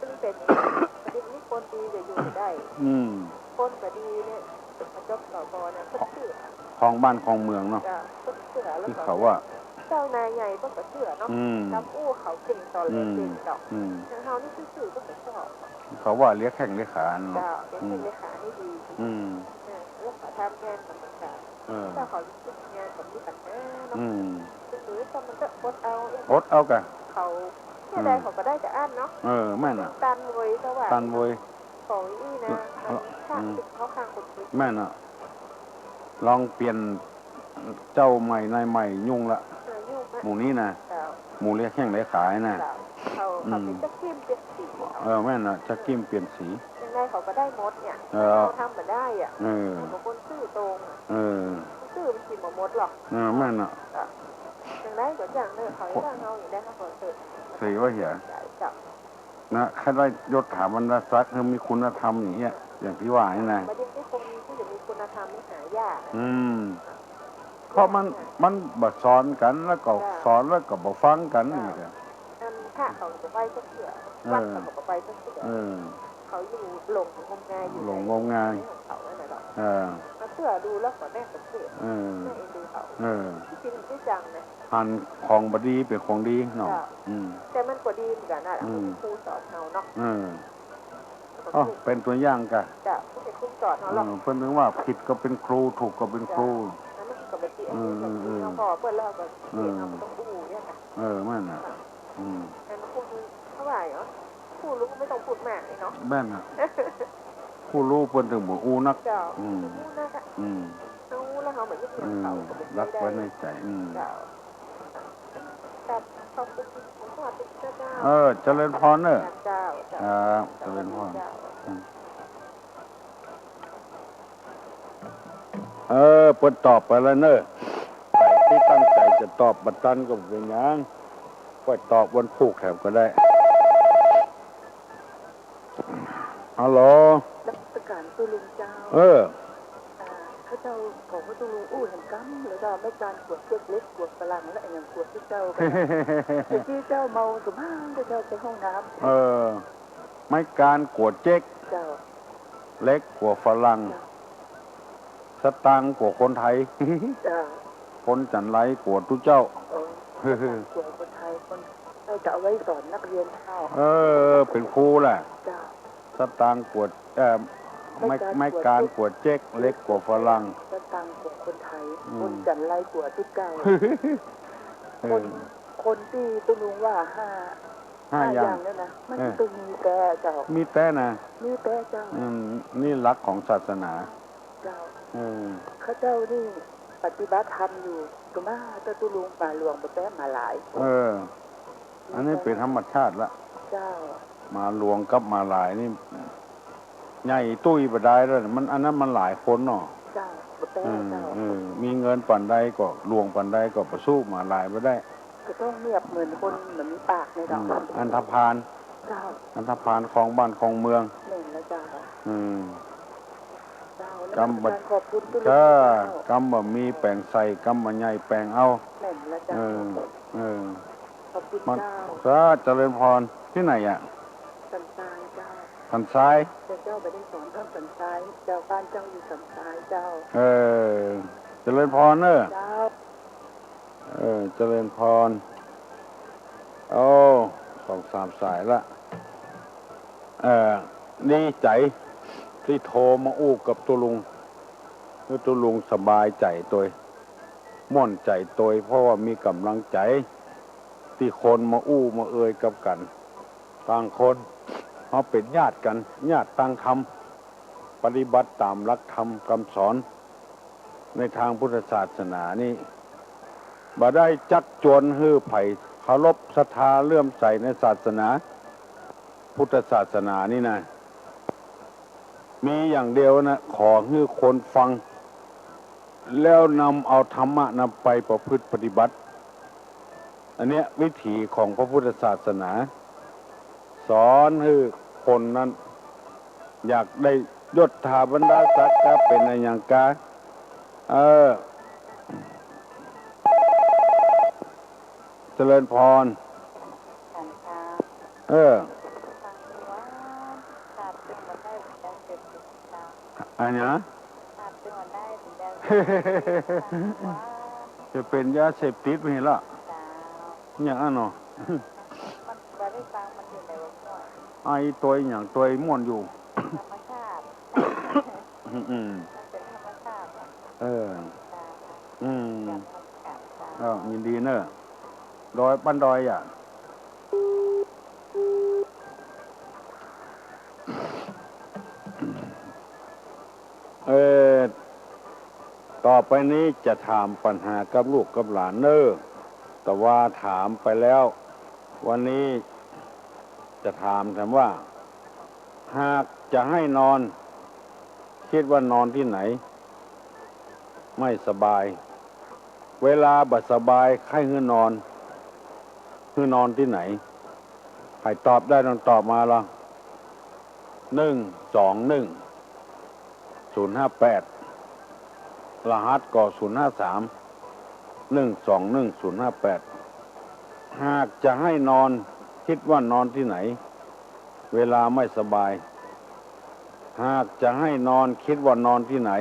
มันเป๋น มันมีคนดีจะอยู่ได้ อืม คนบ่ดีเนี่ย ประจบสบนะ เปิ้นเจื้อ ของบ้านของเมืองเนาะ เจ้า เปิ้นเจื้อ แล้วตี้เขาว่า เจ้านายใหญ่เปิ้นก็เจื้อเนาะ อืม กำอู้เขาเก่ง ตอแหลเก่งดอก อืม อืม อย่างเฮานี่ซื่อๆ เปิ้นก็ชอบ เขาว่าเลียแข้งเลียขาเนาะ เจ้า เลียแข้งเลียขานี่ดี อืม เออ แล้วเขาทำงานกรรมการ เออ เจ้าเขาทำงานก็มีปัญหาเนาะ อืม หรือก็มันก็อดเอา อดเอากะ เขา เนี่ย อืม ได้เขาก็ได้แต่อั้นเนาะ เออ แม่นน่ะ ตันเว้ย เจ้าว่า ตันเว้ย ของอี้นะ เออ มัน อืม เข้าข้างคนคิด แม่นน่ะ ลองเปลี่ยนเจ้าใหม่นายใหม่ยุ่งละ เออ ยุ่งละ หมู่นี้นะ เจ้า หมู่เรียกแข้งเรียกขานะ เจ้า เขา อืม เขาเป็นจั๊กกลิ้มเปลี่ยนสี เออ แม่นน่ะ จั๊กกลิ้มเปลี่ยนสี จั่งใดเขาก็ได้หมดเนี่ย เออ เขาทำบ่ได้อะ เออ เขาคนซื่อตรงอะ เออ ซื่อมันกิ๋นบ่หมดหรอก เออ แม่นน่ะ เออ จั่งใดก็จั่งเถาะ เขาจะว่าเฮาอย่างใดเขาก็เถาะ สีว่าเหีย เจ้า นะ ใค่ได้ยศถาบรรดาศักดิ์ คือมีคุณธรรมอย่างเงี้ย อย่างตี้ว่านี่นะ บ่ดีตี้คนตี้จะมีคุณธรรมนี่หายากนะ อืม เพราะมัน มันบ่สอนกั๋น แล้วก็ เจ้า สอนแล้วก็บ่ฟังกั๋น เจ้า นี่แหละ อันพระเขาบ่ไปจั๊กเตื้อ เออ วัดเขาก็บ่ไปจั๊กเตื้อ เออ เขาอยู่หลงงมงายอยู่ หลงงมงาย ในของเขานั่นแหละเนาะ เออ มาเตื้อดูแล้วก็แน่สังเกต เออ แน่เอ็นดูเขา เออ ตี้จริงตี้จังนะ หันของบ่ดีเป๋นของดีเนาะ เจ้า อืม แต่มันก็ดีเหมือนกั๋นนะ อืม ผู้สอนเฮาเนาะ เออ อ๋อ เป๋นตั๋วอย่างก่ะ เจ้า ผู้เป๋นครูสอนเฮาหรอก เออ เปิ้นเถิงว่าผิดก็เป๋นครู ถูกก็เป๋นครู เจ้า แล้วมันก็บ่เกี่ยว เออ เออ เออ แล้วก็เปิ้นแล้วก็ เออ เฮาก็ต้องอู้เนี่ยนะ เออ แม่นน่ะ อืม แต่มันพูด เขาว่าเหรอ ผู้รู้ไม่ต้องพูดมากเลยเนาะ แม่นน่ะ ผู้รู้เปิ้นเถิงบ่อู้นัก เจ้า อืม อู้นักอะ อืม เฮาอู้แล้วเฮาบ่ยึดเหนี่ยวเขา เออ ก็บ่ได้ รักไว้ในใจ๋ อืม เจ้า ครับ ขอบคุณพระพุทธเจ้า เออ เจริญพรเนอะ เจ้า เจ้า ครับ เจริญพร เจ้า อืม เออ เปิ้นตอบไปแล้วเนอะ ใผตี้ตั้งใจ๋จะตอบบ่ตันก็บ่เป๋นหยัง ค่อยตอบวันพูกแถมก็ได้ ฮัลโหล นมัสก๋านตุ๊ลุงเจ้า เออ อ่า ข้าเจ้าขอพระตุ๊ลุงอู้แหมกำ แล้วก็ไม้กานกั๋วเจ๊ก เหล็กกั๋วฝรั่ง และอะหยังกั๋วตี้เจ้า ก็ได้ ตี้เจ้าเมาสมาง ตี้เจ้าไปห้องน้ำ เออ ไม้กานกั๋วเจ๊ก เจ้า เหล็กกั๋วฝรั่ง เจ้า สตางค์กั๋วคนไทย เจ้า คนจั๋นไรกั๋วตุ๊เจ้า เออ สตางค์กั๋วคนไทย คนไทยจะเอาไว้สอนนักเรียนเจ้า เออ เป๋นครูแหละ เจ้า สตางค์กั๋ว เอ่อ ไม้ ไม้กานกั๋วเจ๊ก เหล็กกั๋วฝรั่ง สตางค์กั๋วคนไทย อืม คนจั๋นไรกั๋วตุ๊เจ้า เออ คน คนตี้ตุ๊ลุงว่าห้า ห้าอย่าง ห้าอย่างเนี่ยนะ มัน เออ ต้องมีแต๊เจ้า มีแต๊นะ มีแต๊เจ้า อืม นี่หลักของศาสนา เจ้า เออ ข้าเจ้านี่ปฏิบัติธรรมอยู่ ก็มาแต่ตุ๊ลุงหมาหลวงบ่แต๊หมาหลาย เออ อันนี้เป๋นธรรมชาติละ เจ้า หมาหลวงกับหมาหลายนี่ ใหญ่ตุ้ยบ่ได้แล้ว มัน อันนั้นมันหลายคนเนาะ เจ้า บ่แต๊ เออ เจ้า เออ มีเงินปานใดก็ หลวงปานใดก็บ่สู้หมาหลายบ่ได้ ก็ต้องเงียบเหมือนคนบ่มีปากนี่ดอก อืม อันธพาล เจ้า อันธพาลครองบ้านครองเมือง แม่นแล้วเจ้า อืม เจ้า นมัสก๋านขอบคุณตุ๊ลุง เจ้า เจ้า กำบ่มีแป๋งใส่ กำบ่ใหญ่แป๋งเอา แม่นแล้วเจ้า เออ เออ ขอบคุณ มัน เจ้า สาธุ เจริญพร ตี้ไหนอะ สันทรายเจ้า สันทราย แต่เจ้าบ่ได้สอนเรื่องสันทราย เจ้า บ้านเจ้าอยู่สันทรายเจ้า เออ เจริญพรเนอะ เจ้า เออ เจริญพร โอ้ สองสามสายละ เออ ดีใจ๋ตี้โทรมาอู้กับตุ๊ลุง หื้อตุ๊ลุงสบายใจ๋ตวย ม่วนใจ๋ตวย เพราะว่ามีก๋ำลังใจ๋ ตี้คนมาอู้มาเอยกับกั๋น ต่างคนเฮาเป๋นญาติกั๋น ญาติตางธรรม ปฏิบัติต๋ามหลักธรรมกำสอน ในตางพุทธศาสนานี้ บ่ได้จักจวนหื้อใผเคารพศรัทธาเลื่อมใสในศาสนา พุทธศาสนานี้นะ มีอย่างเดียวนะ ขอหื้อคนฟัง แล้วนำเอาธรรมะนั้นไปประพฤติปฏิบัติ อันเนี้ยวิถีของพระพุทธศาสนา สอนหื้อคนนั้น อยากได้ยศถาบรรดาศักดิ์กา เป๋นอะหยังกา เออ เจริญพร เออ อะหยัง จะเป๋นยาเสพติดไปเหียละ อย่างอั้นเนาะ ไอ้ตวยหยังตวยม่วนอยู่ อืม เออ อืม เออ ยินดีเนอะ ดอย บ้านดอยอะ เออ ต่อไปนี้จะถามปัญหากับลูกกับหลานเน่อ แต่ว่าถามไปแล้ว วันนี้จะถามแถมว่า หากจะหื้อนอน กึ๊ดว่านอนตี้ไหน ไม่สบาย เวลาบ่สบาย ใค่หื้อนอน หื้อนอนตี้ไหน ใผตอบได้ต้องตอบมาละ หนึ่งสองหนึ่งศูนย์ห้าแปด รหัสก็ศูนย์ห้าสาม หนึ่งสองหนึ่งศูนย์ห้าแปด หากจะหื้อนอน กึ๊ดว่านอนตี้ไหน เวลาไม่สบาย หากจะหื้อนอน กึ๊ดว่านอนตี้ไหน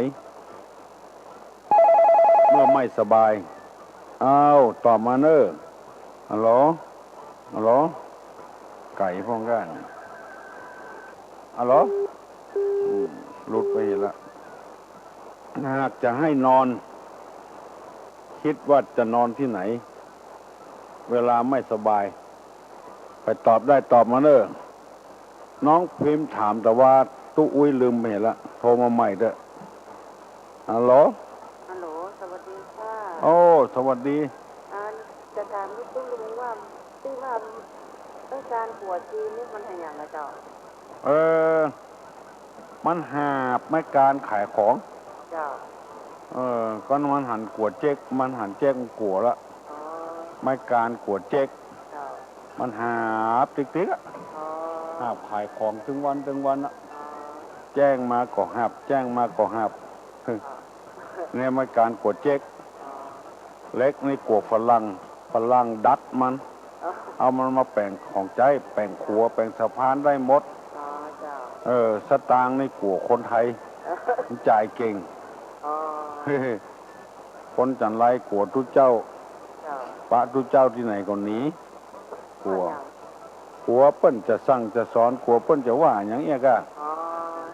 เมื่อไม่สบาย อ้าว ตอบมาเน่อ ฮัลโหล ฮัลโหล ไก๋พ่องก้า ฮัลโหล อืม หลุดไปอีกละ หากจะหื้อนอน กึ๊ดว่าจะนอนตี้ไหน เวลาไม่สบาย ใผตอบได้ตอบมาเน่อ น้องพิมพ์ถาม แต่ว่าตุ๊อุ๊ยลืมไปเหียละ โทรมาใหม่เต๊อะ ฮัลโหล ฮัลโหล สวัสดีค่ะ โอ้ สวัสดี อ่า จะถามตุ๊ลุงว่า ตี้ว่าไม้ก๊านกั๋วจีนนี่มันหาหยังอะเจ้า เออ มันหาบไม้ก๊านขายของ เจ้า เออ ก็มันหันกั๋วเจ๊ก มันหันเจ๊กมันกั๋วละ อ๋อ ไม้ก๊านกั๋วเจ๊ก เจ้า มันหาบติ๊กๆ อะ อ๋อ หาบขายของตึงวันตึงวันอะ อ๋อ แจ้งมาก็หาบ แจ้งมาก็หาบ เนี่ยไม้ก๊านกั๋วเจ๊ก อ๋อ เหล็กนี่กั๋วฝรั่ง ฝรั่งดัดมัน อ๋อ เอามันมาแป๋งของใจ๊ แป๋งขัว แป๋งสะพานได้หมด อ๋อ เจ้า เออ สตางค์นี่กั๋วคนไทย อ๋อ มันจ่ายเก่ง อ๋อ คนจันไรกั๋วตุ๊เจ้า เจ้า ปะตุ๊เจ้าตี้ไหนก็หนี กั๋ว กั๋วเปิ้นจะสั่งจะสอน กั๋วเปิ้นจะว่าหยังเอี้ยก่ะ อ๋อ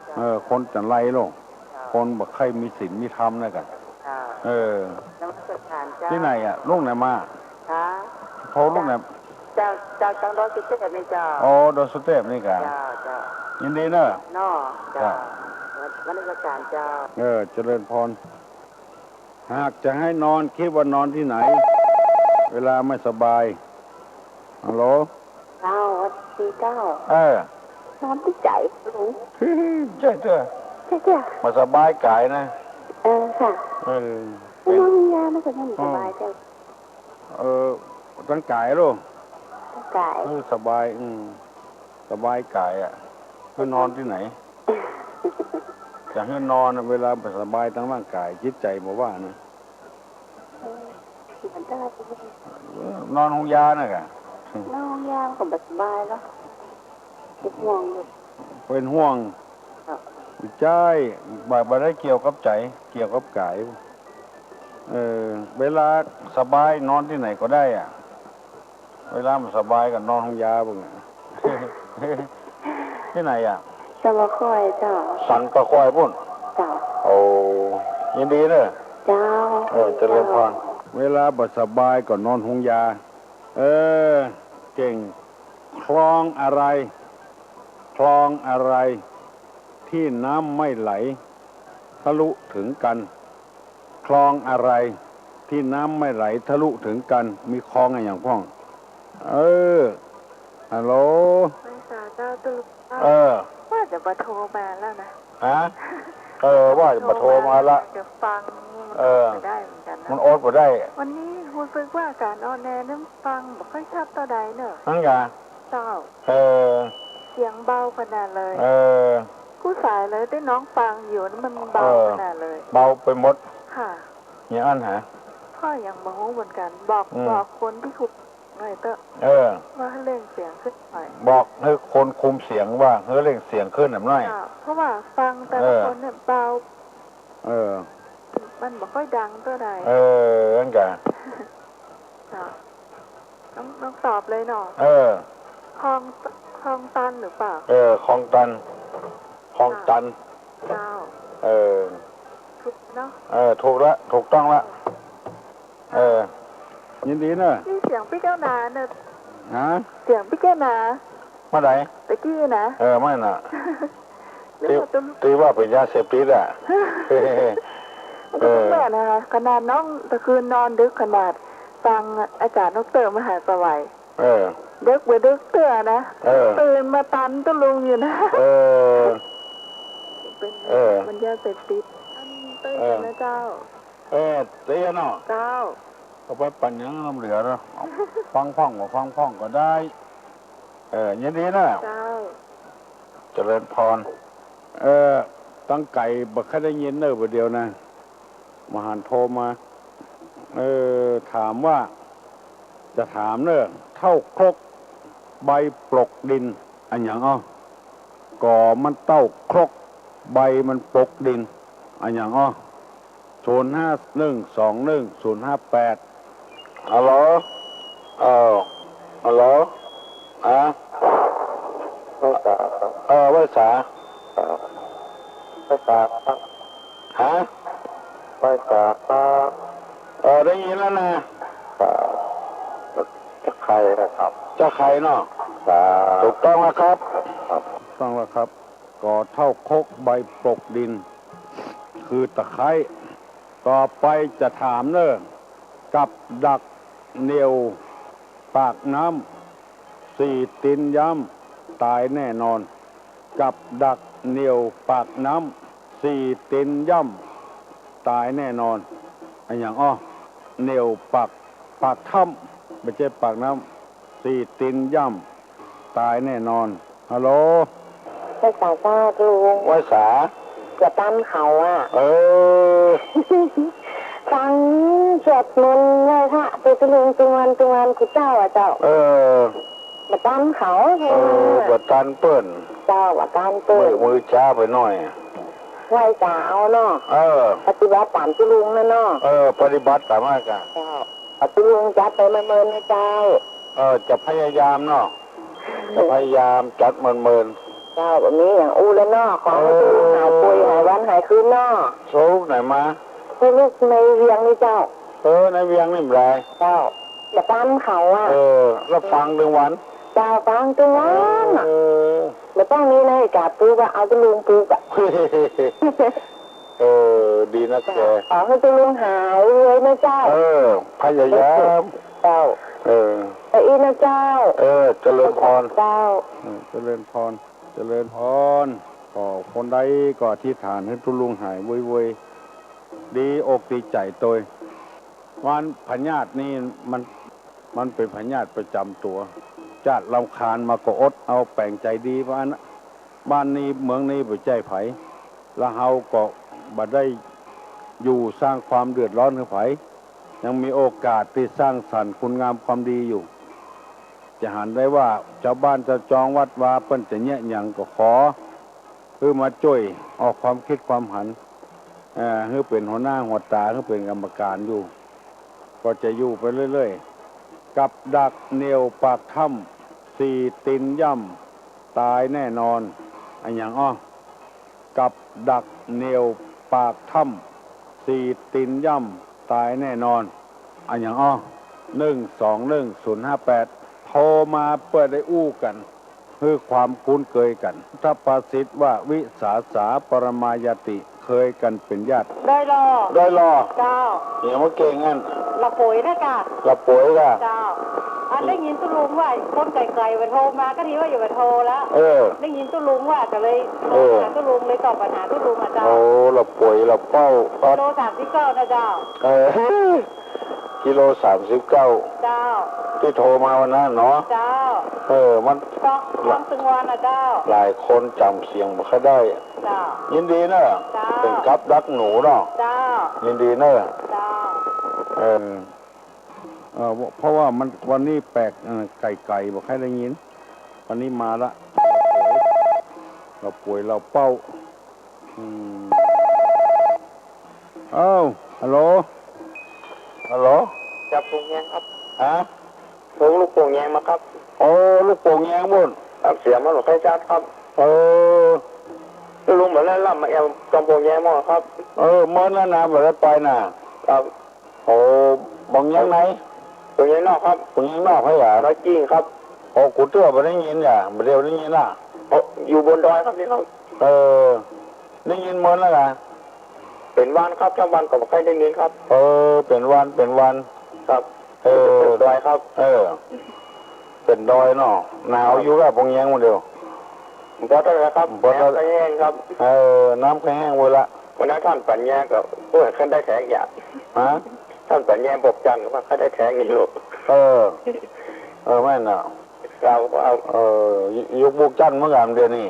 เจ้า เออ คนจันไรโลก เจ้า คนบ่ใค่มีศีลมีธรรมนะก่ะ เจ้า เออ นมัสการเจ้า ตี้ไหนอะ ลูกไหนมา ฮะ โทรลูกไหน เจ้า เจ้า จากดอยสุเทพนี่เจ้า อ๋อ ดอยสุเทพนี่ก่ะ เจ้า เจ้า ยินดีเน่อ เนาะ เจ้า เจ้า นมัสการเจ้า เออ เจริญพร หากจะหื้อนอน กึ๊ดว่านอนตี้ไหน เวลาไม่สบาย ฮัลโหล เจ้า สวัสดีเจ้า เออ นอนตี้ใจ๋ลุง ใจ้เต๊อะ ใจ้เต๊อะ บ่สบายก๋ายนะ เออ ค่ะ เออ นอนยามันก็ยังบ่สบายเจ้า เออ ตังก๋ายลูก ตังก๋าย เออ สบาย อืม สบายก๋ายอะ หื้อนอนตี้ไหน จะหื้อนอนอะ เวลาบ่สบายตังร่างก๋าย จิตใจ๋บ่ว่านะ เออ มันได้ เออ นอนโฮงยาน่ะก่ะ นอนโฮงยามันก็บ่สบายแล้ว เป๋นห่วงอยู่ เป๋นห่วง ครับ ใจ้ บ่ บ่ได้เกี่ยวกับใจ๋ เกี่ยวกับก๋าย เออ เวลาสบายนอนตี้ไหนก็ได้อะ เวลาบ่สบายก็นอนโฮงยาปุ้น ตี้ไหนอะ สันป่าข้อยเจ้า สันป่าข้อยปุ้น เจ้า โอ้ ยินดีเน่อ เจ้า เออ เจริญพร เวลาบ่สบายก็นอนโฮงยา เออ เก่ง คลองอะไร คลองอะไร ตี้น้ำไม่ไหลทะลุถึงกัน คลองอะไรตี้น้ำไม่ไหลทะลุถึงกัน มีคลองอะหยังพ่อง เออ ฮัลโหล ไม่ทราบเจ้า ตุ๊ลุงเจ้า เออ ว่าจะบ่โทรมาแล้วนะ ฮะ เออ ว่าจะบ่โทรมาละ จะฟัง เออ มันอดบ่ได้เหมือนกั๋นนะ มันอดบ่ได้ วันนี้ฮู้สึกว่าก๋านออนแอร์นี่ฟังบ่ค่อยชัดเต้าใดเน่อ หั้นก่ะ เจ้า เออ เสียงเบาขนาดเลย เออ กู้สายเลยตี้น้องฟังอยู่นี่มันเบา เออ ขนาดเลย เบาไปหมด ค่ะ อย่างอั้นหา ข้อยยังบ่ฮู้เหมือนกั๋น บอก อืม บอกคนตี้คุมหน่อยเต๊อะ เออ ว่าหื้อเร่งเสียงขึ้นหน่อย บอกหื้อคนคุมเสียงว่าหื้อเร่งเสียงขึ้นหน่อย ค่ะ เพราะว่าฟังแต่ละ เออ คนเนี่ยเบา เออ มันบ่ค่อยดังเต้าใด เออ หั้นก่ะ ค่ะ ต้อง ต้องตอบเลยเนาะ เออ คลอง คลองตันหรือเปล่า เออ คลองตัน คลองตัน เจ้า เออ ถูกเนาะ เออ ถูกละ ถูกต้องละ เออ ยินดีเน่อ นี่เสียงปี้แก้วนาเน่อ ฮะ เสียงปี้แก้วนา เมื่อไหร่ ตะกี้นะ เออ เมื่อน่ะ ตี้ ตี้ว่าเป๋นยาเสพติดอะ เออ เออ ขนาดน้องตะคืนนอนดึกขนาดฟังอาจ๋ารย์ด็อกเตอร์มหาสวัย เออ ดึกบ่ดึกเตื้อนะ เออ ตื่นมาตันตุ๊ลุงอยู่นะ เออ เป๋น เออ เป๋นยาเสพติด อันเต้ย เออ นะเจ้า เออ เตี้ยเนาะ เจ้า ก็ไปปั๋นหยังลำเหลือเนาะ ฟังพ่องก็ฟังพ่องก็ได้ เออ ยินดีนะ เจ้า เจริญพร เออ ตังไก๋บ่ค่อยได้ยินเน่อ บ่าเดี่ยวนะ บ่หันโทรมา เออ ถามว่า จะถามเน่อ เต้าครกใบปลกดิน อะหยังอ้อ ก่อมันเต้าครก ใบมันปลกดิน อะหยังอ้อ ศูนย์ห้าหนึ่งสองหนึ่งศูนย์ห้าแปด ฮัลโหล เออ ฮัลโหล ฮะ ไหว้สา เออ ไหว้สา ไหว้สาครับ ฮะ ไหว้สาครับ เออ ได้ยินแล้วนะ ครับ เจ้าใครนะครับ เจ้าใครเนาะ ครับ ถูกต้องแล้วครับ ครับ ถูกต้องแล้วครับ ก่อเต้าครกใบปลกดิน คือตะไคร้ ต่อไปจะถามเน่อ กับดักเหนี่ยวปากน้ำ สี่ตีนย่ำ ต๋ายแน่นอน กับดักเหนี่ยวปากน้ำ สี่ตีนย่ำ ต๋ายแน่นอน อะหยังอ้อ เหนี่ยวปาก ปากถ้ำ บ่ใจ้ปากน้ำ สี่ตีนย่ำ ต๋ายแน่นอน ฮัลโหล ไหว้สาเจ้าตุ๊ลุง ไหว้สา จะตันเขาอะ เออ ฟังสวดมนต์ไหว้พระตุ๊ลุงตึงวันตึงวันกู้เจ้าอะเจ้า เออ บ่ตันเขา เออ บ่ตันเปิ้น เจ้า บ่ตันเปิ้น มื้อ มื้อจ๊าไปหน้อย ไหว้สาเอาเนาะ เออ ปฏิบัติต๋ามตุ๊ลุงนะเนาะ เออ ปฏิบัติต๋ามนั้นกะ เจ้า ตุ๊ลุงจัดไปเมินๆ นะเจ้า เออ จะพยายามเนาะ จะพยายามจัดเมินๆ เจ้า บ่มีหยังอู้แล้วเนาะ ขอหื้อตุ๊ลุงหายป่วยหายวันหายคืนเนาะ โศกไหนมา โศกในเวียงนี่เจ้า เออ ในเวียงนี่บ่ได้ เจ้า บ่ตันเขาอะ เออ แล้วฟังตึงวัน เจ้า ฟังตึงวันอะ เออ บ่ต้องมีนาฬิกาปลุกอะ เอาตุ๊ลุงปลุกอะ เออ ดีนะแก ขอหื้อตุ๊ลุงหายเลยนะเจ้า เออ พยายาม เจ้า เออ ไปอี้นะเจ้า เออ เจริญพร เจ้า อืม เจริญพร เจริญพร ก็คนใดก็อธิษฐานหื้อตุ๊ลุงหายไวๆ ดีอกดีใจ๋ตวย ว่าอันพยาธินี่มัน มันเป๋นพยาธิประจ๋ำตั๋ว จ๊าดรำคาญมาก็อดเอา แป๋งใจ๋ดี ว่าอั้นนะ บ้านนี้เมืองนี้บ่ใจ้ใผ แล้วเฮาก็บ่ได้อยู่สร้างความเดือดร้อนหื้อใผ ยังมีโอกาสตี้สร้างสรรค์คุณงามความดีอยู่ จะหันได้ว่าจาวบ้านจาวจองวัดวาเปิ้นจะเยียะหยังก็ขอ หื้อมาจ้วยออกความกึ๊ดความหัน เอ่อ หื้อเป๋นหัวหน้าหัวต๋า หื้อเป๋นกรรมก๋านอยู่ ก็จะอยู่ไปเรื่อยๆ กับดักเหนี่ยวปากถ้ำ สี่ตีนย่ำ ต๋ายแน่นอน อะหยังอ้อ กับดักเหนี่ยวปากถ้ำ สี่ตีนย่ำ ต๋ายแน่นอน อะหยังอ้อ หนึ่งสองหนึ่งศูนย์ห้าแปด โทรมาเปื้อได้อู้กั๋น หื้อความคุ้นเคยกั๋น พุทธภาษิตว่า วิสาสาปรมายาติ เคยกั๋นเป๋นญาติ ได้ลอ ได้ลอ เจ้า เหียมาเก่งอั้น ละป่วยนะกะ ละป่วยกะ เจ้า อันได้ยินตุ๊ลุงว่าคนไก๋ๆ บ่าโทรมา ก็ดีว่าอย่าบ่าโทรละ เออ ได้ยินตุ๊ลุงว่าก็เลย เออ หาตุ๊ลุง เลยตอบปัญหาตุ๊ลุงอะเจ้า โอ้ ละป่วยละเป้า กิโลสามสิบเก้านะเจ้า เออ กิโลสามสิบเก้า เจ้า ตี้โทรมาวันนั้นเนาะ เจ้า เออ มัน ฟังตึงวันนะเจ้า หลายคนจ๋ำเสียงบ่ค่อยได้ เจ้า ยินดีเน่อ เจ้า เป๋นกับดักหนูเนาะ เจ้า ยินดีเน่อ เจ้า เออ เออ เพราะว่ามัน วันนี้แปลก เออ ไก๋ๆ บ่ค่อยได้ยิน วันนี้มาละ ละป่วยละเป้า อืม เอ้า ฮัลโหล ฮัลโหล จับลูกโป่งแยงครับ ฮะ ลูก ลูกโป่งแยงมาครับ โอ้ ลูกโป่งแยงปู้น ครับ เสียงมันบ่ค่อยชัดครับ เออ ลุงบ่ได้ล่ำมาแอวจอมโป่งแยงมาครับ เออ เมินแล้วนะ บ่ได้ไปนะ ครับ โอ้ โป่งแยงไหน โป่งแยงนอกครับ โป่งแยงนอกเหรอ ดอยจริงครับ โอ้ กูเตื้อบ่ได้ยินอ่ะ บ่เดียวได้ยินล่ะ โอ้ อยู่บนดอยครับนี่ครับ เออ ได้ยินหมดแล้วกา เป๋นหวัดครับ ทั้งวันก็บ่ค่อยได้ยินครับ เออ เป๋นหวัด เป๋นหวัด ครับ เออ เป๋นดอยครับ เออ เป๋นดอยเนาะ หนาวอยู่กา ปงแยงหมดเดียว บ่เต้าใดครับ บ่เต้าใด น้ำก็แห้งครับ เออ น้ำก็แห้งหมดละ วันนั้นต้านปั๋ญญาก็ โอ้ย คันได้แถอย่าง ฮะ ต้านปั๋ญญาปกจันทร์ว่าคันได้แถอย่าง เออ เออ แม่นน่ะ ครับ ครับ เออ ย- ยกปกจันทร์เหมือนกั๋นเดี๋ยวนี้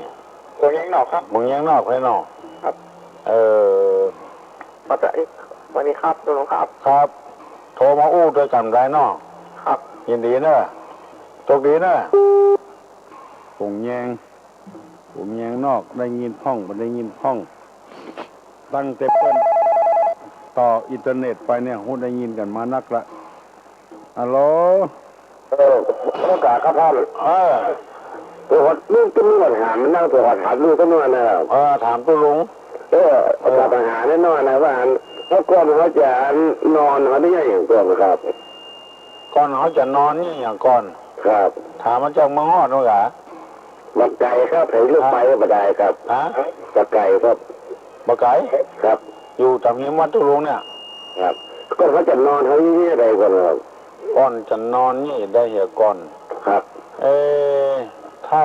ปงแยงนอกครับ ปงแยงนอก ไปนอก ครับ เออ สวัสดีครับ ลุงครับ ครับ โทรมาอู้ตวยกั๋นได้เนาะ ครับ ยินดีเนอะ โชคดีเนอะ ปงแยง ปงแยงนอก ได้ยินพ่อง บ่ได้ยินพ่อง ตั้งแต่เปิ้นต่ออินเทอร์เน็ตไปเนี่ย ฮู้ได้ยินกั๋นมานักละ ฮัลโหล เออ โอกาสครับท่าน เออ เปื่อฮอดลูกตำรวจถาม มันนั่งเปื่อฮอดถามลูกตำรวจนะครับ เออ ถามตุ๊ลุง เออ เออ ถามปัญหาแน่นอนนะว่าอัน แล้วก่อนเฮาจะนอนเฮาได้เยียะหยังก่อนครับ ก่อนเฮาจะนอนเยียะหยังก่อน ครับ ถามมาจากเมืองฮอดโน่นกา บ่ไก๋ครับ ไผลูกไปก็บ่ได้ครับ ฮะ บ่ไก๋ครับ บ่ไก๋ ครับ อยู่ต๋ามฮิมวัดตุ๊ลุงเนี่ย ครับ ก่อนเฮาจะนอนเฮาเยียะหยังก่อนครับ ก่อนจะนอนเยียะหยังก่อน ครับ เออ ถ้า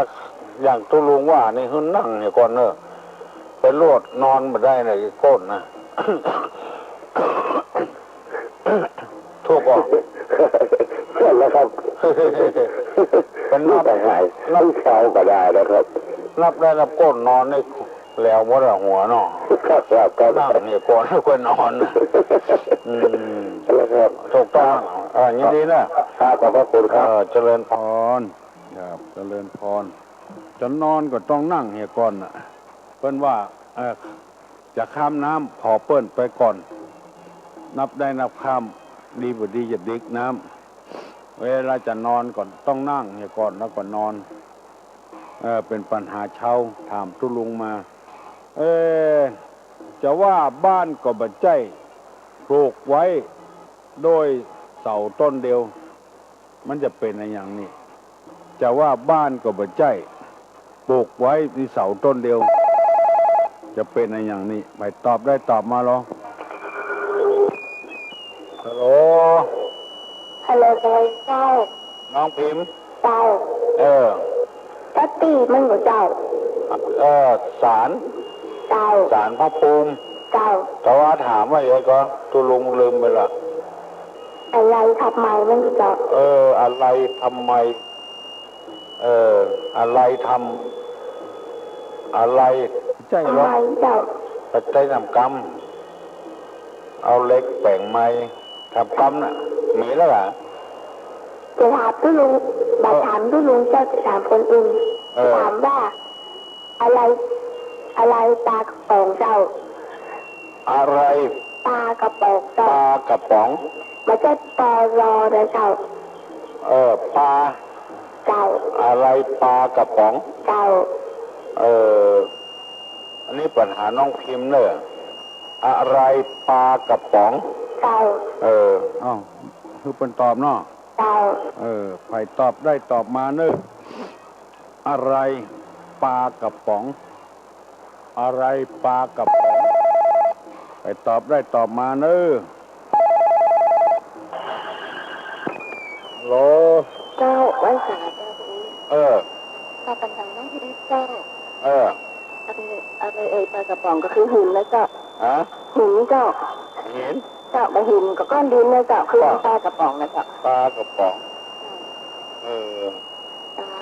อย่างตุ๊ลุงว่านี่หื้อนั่งเหียก่อนเนอะ ไปโลดนอนบ่ได้นะ ไอ้โก้นนะ ถูกก่อ ถูกแล้วครับ เป็นนับ ลูกหาย ลูกเช้าก็ได้นะครับ นับได้นับโก้นนอนนี่แหลวหมดละหัวเนาะ ครับ ครับ ครับ นั่งเหียก่อนค่อยนอน อืม แล้วครับ ถูกต้อง เออ ยินดีนะ ครับ ขอบพระคุณครับ เออ เจริญพร ครับ เจริญพร จะนอนก็ต้องนั่งเหียก่อนน่ะ เปิ้นว่า เออ จะข้ามน้ำขอเปิ้นไปก่อน นับได้นับข้าม ดีบ่ดีจะดิกน้ำ เวลาจะนอนก็ต้องนั่งเหียก่อนแล้วก็นอน เออ เป๋นปัญหาชาวถามตุ๊ลุงมา เออ จะว่าบ้านก็บ่ใจ้ ปลูกไว้โดยเสาต้นเดียว มันจะเป๋นอะหยังนี่ จะว่าบ้านก็บ่ใจ้ ปลูกไว้มีเสาต้นเดียว จะเป๋นอะหยังนี่ ใผตอบได้ตอบมาลอ ฮัลโหล ฮัลโหล สวัสดีเจ้า น้องพิมพ์ เจ้า เออ ปกติมันก็เจ้า เออ ศาล เจ้า ศาลพระภูมิ เจ้า แต่ว่าถามว่าอะไรก่อ ตุ๊ลุงลืมไปละ อะไรทำไมมันก็เจ้า เออ อะไรทำไม เออ อะไรทำ อะไร ใจ้ ทำไมเจ้า ไปใจ้นำกำ เอาเหล็กแป๋งไม้ทำกำน่ะ มีแล้วกา จะถามตุ๊ลุง บ่ถามตุ๊ลุงเจ้า จะถามคนอื่น เออ ถามว่า อะไร อะไรปลากระป๋องเจ้า อะไร ปลากระป๋องเจ้า ปลากระป๋อง บ่ใจ้ ปอ ลอ นะเจ้า เออ ปลา เจ้า อะไรปลากระป๋อง เจ้า เออ อันนี้ปัญหาน้องพิมพ์เนอะ อะไรปลากระป๋อง เจ้า เออ อ้าว คือเปิ้นตอบเนาะ เจ้า เออ ใผตอบได้ตอบมาเนอะ อะไรปลากระป๋อง อะไรปลากระป๋อง ใผตอบได้ตอบมาเนอะ ฮัลโหล เจ้า ไหว้สาเจ้า เออ ตอบปัญหาน้องพิมพ์เจ้า เออ อะไร อะไรเอ่ย ปลากระป๋องก็คือหินนะเจ้า ฮะ หินเจ้า หิน เจ้า บ่หินก็ก้อนดินนะเจ้า คือ ก็ ปลากระป๋องนะเจ้า ปลากระป๋อง เออ เจ้า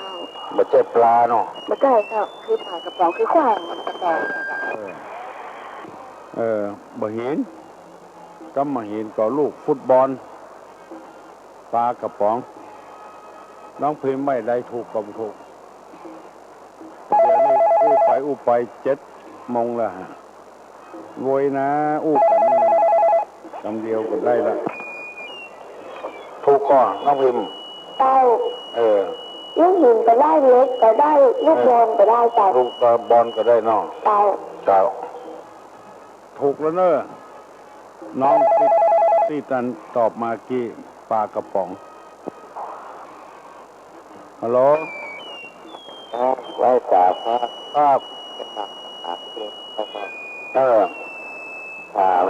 บ่ใจ้ปลาเนาะ บ่ใจ้เจ้า คือปลากระป๋อง คือขว้างกระป๋องนะเจ้า เออ เออ บ่หิน กำบ่หินก็ลูกฟุตบอล ปลากระป๋อง น้องพิมพ์ไว้ได้ถูกก็บ่ถูก เดี๋ยวนี้อู้ไปอู้ไปเจ็ดโมงแล้วฮะ โวยนะ อู้กั๋นนี่นะ กำเดียวก็ได้ละ ถูกก่อ น้องพิมพ์ เจ้า เออ ลูกหินก็ได้ เหล็กก็ได้ ลูกบอลก็ได้เจ้า ลูกบอลก็ได้เนาะ เจ้า เจ้า ถูกแล้วเนอะ น้องตี้ ตี้ตันตอบมากี้ ปลากระป๋อง ฮัลโหล ครับ ไหว้สาครับ ครับ เออ ถาม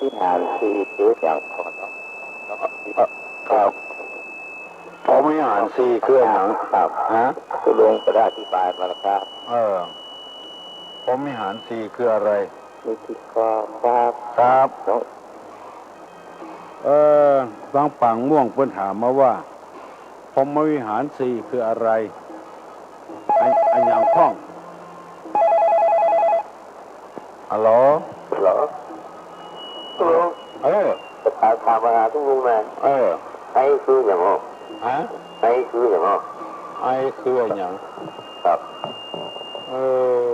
วิหารสี่คืออย่างขอ เออ ครับ พรหมวิหารสี่คืออย่าง ครับ ฮะ คุณลุงก็ได้อธิบายมาแล้วครับ เออ พรหมวิหารสี่คืออะไร นี่คือข้อ ครับ ครับ เออ ตางปางม่วงเปิ้นถามมาว่า พรหมวิหารสี่คืออะไร อะ อะหยังพ่อง ฮัลโหล ฮัลโหล เออ ถาม ถามมาหาตุ๊ลุงนะ เออ ไอคืออย่างอ้อ ฮะ ไอคืออย่างอ้อ ไอคืออย่าง ครับ เออ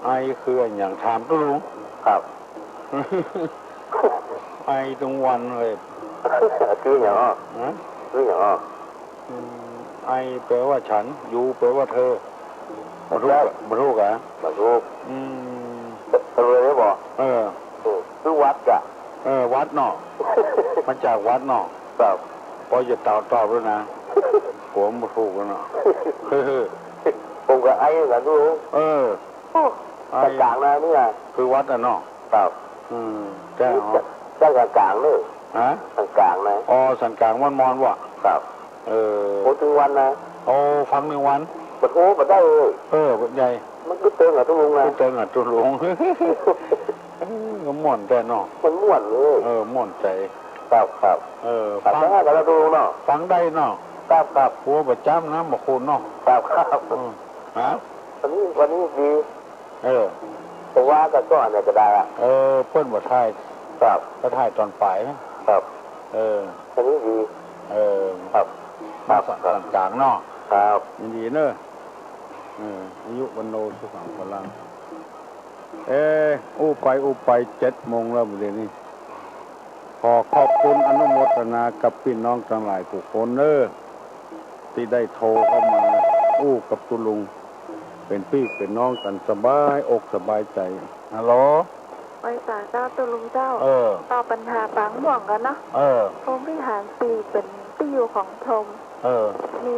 ไอคืออะหยัง ถามตุ๊ลุง ครับ ไอตึงวันเลย คืออย่างอ้อ ฮะ คืออย่างอ้อ อืม ไอแปลว่าฉัน ยูแปลว่าเธอ บ่ถูกอะ บ่ถูกอะ บ่ถูก อืม เออ เลยบอก เออ อืม คือวัดอะ เออ วัดเนาะ มาจากวัดเนาะ ครับ ปอจะตอบ ตอบแล้วนะ กั๋วมันบ่ถูกแล้วเนาะ ผมก็ไอเหมือนกันดู เออ โอ้ ไอ กลางๆ นะเนี่ย คือวัดอะเนาะ ครับ อืม ใจ้เหรอ ใจ้กลางๆ เนอะ ฮะ กลางๆ นะ อ๋อ สันกลางม่อนๆ ว่ะ ครับ เออ โอ้ ตึงวันนะ โอ้ ฟังตึงวัน บ่โทรบ่ได้เลย เออ ใหญ่ มันก็เติงกับตุ๊ลุงนะ ก็เติงกับตุ๊ลุง เออ ม่วนแต๊เนาะ มันม่วนเลย เออ ม่วนใจ๋ ครับ ครับ เออ ครับ ฟัง ฟังได้กับตุ๊ลุงเนาะ ฟังได้เนาะ ครับ ครับ หัวประจ๋ำนะ บ่าคุณเนาะ ครับ ครับ อืม ฮะ วันนี้ วันนี้ดี เออ เพราะว่าก็ ก็อันไหนก็ได้อะ เออ เปิ้นบ่าถ่าย ครับ ก็ถ่ายต๋อนป๋ายนะ ครับ เออ อันนี้ดี เออ ครับ มา ครับ สั่น ครับ สั่นกลางเนาะ ครับ ยินดีเนอะ เออ อายุวัณโณ สุขัง พลัง เออ อู้ไปอู้ไปเจ็ดโมงแล้วเดี๋ยวนี้ ขอขอบคุณอนุโมทนากับปี้น้องตังหลายกู้คนเนอะ ตี้ได้โทรเข้ามาอู้กับตุ๊ลุง เป๋นปี้เป๋นน้องกั๋นสบายอกสบายใจ๋ ฮัลโหล ไหว้สาเจ้าตุ๊ลุงเจ้า เออ ตอบปัญหาปางม่วงกั๋นเนาะ เออ พรหมวิหารสี่เป๋นตี้อยู่ของพรหม เออ มี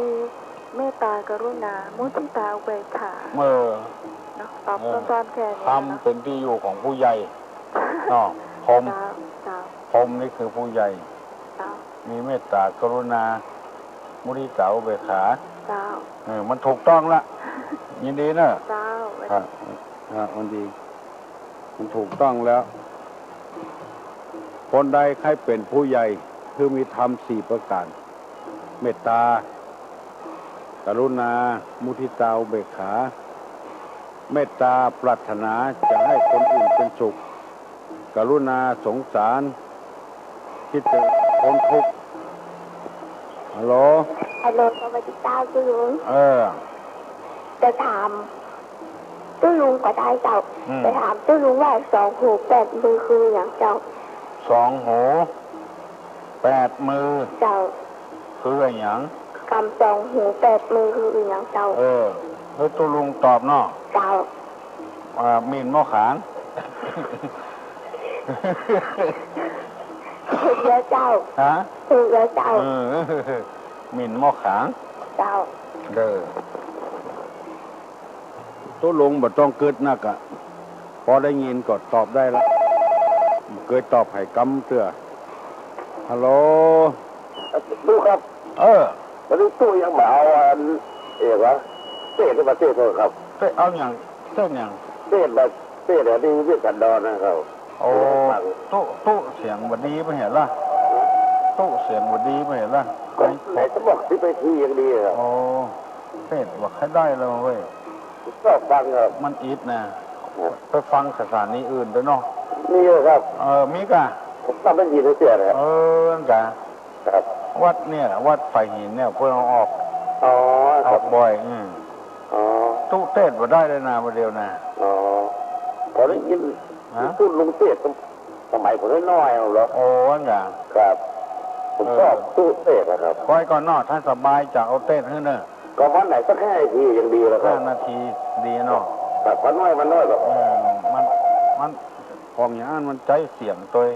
เมตตากรุณา มุทิตา อุเบกขา เออ เนาะ ตอบ เออ สั้นๆ แค่นี้ ธรรมเนาะ เป๋นตี้อยู่ของผู้ใหญ่ เนาะ พรหม เจ้า เจ้า พรหมนี่คือผู้ใหญ่ เจ้า มีเมตตากรุณา มุทิตา อุเบกขา เจ้า เออ มันถูกต้องละ ยินดีเนอะ เจ้า ฮะ ฮะ มันดี มันถูกต้องแล้ว คนใดใค่เป๋นผู้ใหญ่ คือมีธรรมสี่ประก๋าน เมตตา กรุณา มุทิตา อุเบกขา เมตตาปรารถนาจะหื้อคนอื่นเป๋นสุข กรุณาสงสาร กึ๊ดจะป๊นทุกข์ ฮัลโหล ฮัลโหล สวัสดีเจ้าตุ๊ลุง เออ จะถามตุ๊ลุงก็ได้เจ้า อืม จะถามตุ๊ลุงว่าสองหูแปดมือคืออะหยังเจ้า สองหูแปดมือ เจ้า คืออะหยัง กำสองหูแปดมือคืออะหยังเจ้า เออ หื้อตุ๊ลุงตอบเนาะ เจ้า อ่า หมิ่นหม้อขาง ถูกแล้วเจ้า ฮะ ถูกแล้วเจ้า เออ หมิ่นหม้อขาง เจ้า เออ ตุ๊ลุงบ่ต้องกึ๊ดนักอะ ปอได้ยินก็ตอบได้ละ บ่เกยตอบใผกำเตื้อ ฮัลโหล ตุ๊ครับ เออ วันนี้ตุ๊ยังมาเอาอัน เอกวะ เตศน์มาเตศน์เถอะครับ เตศน์เอาหยัง เตศน์หยัง เตศน์มา เตศน์อันนี้เวสสันดรนะครับ โอ้ ตุ๊ ตุ๊เสียงบ่ดีไปเหียละ ตุ๊เสียงบ่ดีไปเหียละ ก็ไหนจะบอกที่ไปทีอย่างดีครับ โอ้ เตศน์บ่ค่อยได้แล้วเว้ย ก็ฟังครับ มันอิดนะ ไปฟังสถานีอื่นเต๊อะเนาะ มีอยู่ครับ เออ มีก่ะ ผมฟังได้ยินเสียงนะครับ เออ นั่นก่ะ ครับ วัดเนี่ย วัดฝายหินเนี่ย เปิ้นเอาออก อ๋อ ครับ ออกบ่อย อืม อ๋อ ตุ๊เตศน์บ่ได้เลยนะ บ่าเดี่ยวนะ อ๋อ ผมได้ยิน ฮะ ตุ๊ลุงเตศน์ สมัยผมน้อยๆ เอาเหรอ โอ้ นั่นก่ะ ครับ ผมชอบ เออ ตุ๊เตศน์นะครับ ก้อยก่อนเนาะ ถ้าสบายจะเอาเตศน์หื้อเน่อ ก็วันไหนสักห้านาทียังดีแล้วครับ ห้านาทีดีเนาะ ครับ วันน้อย วันน้อยครับ เออ มัน มัน ของอย่างนั้นมันใจ๊เสียงตวย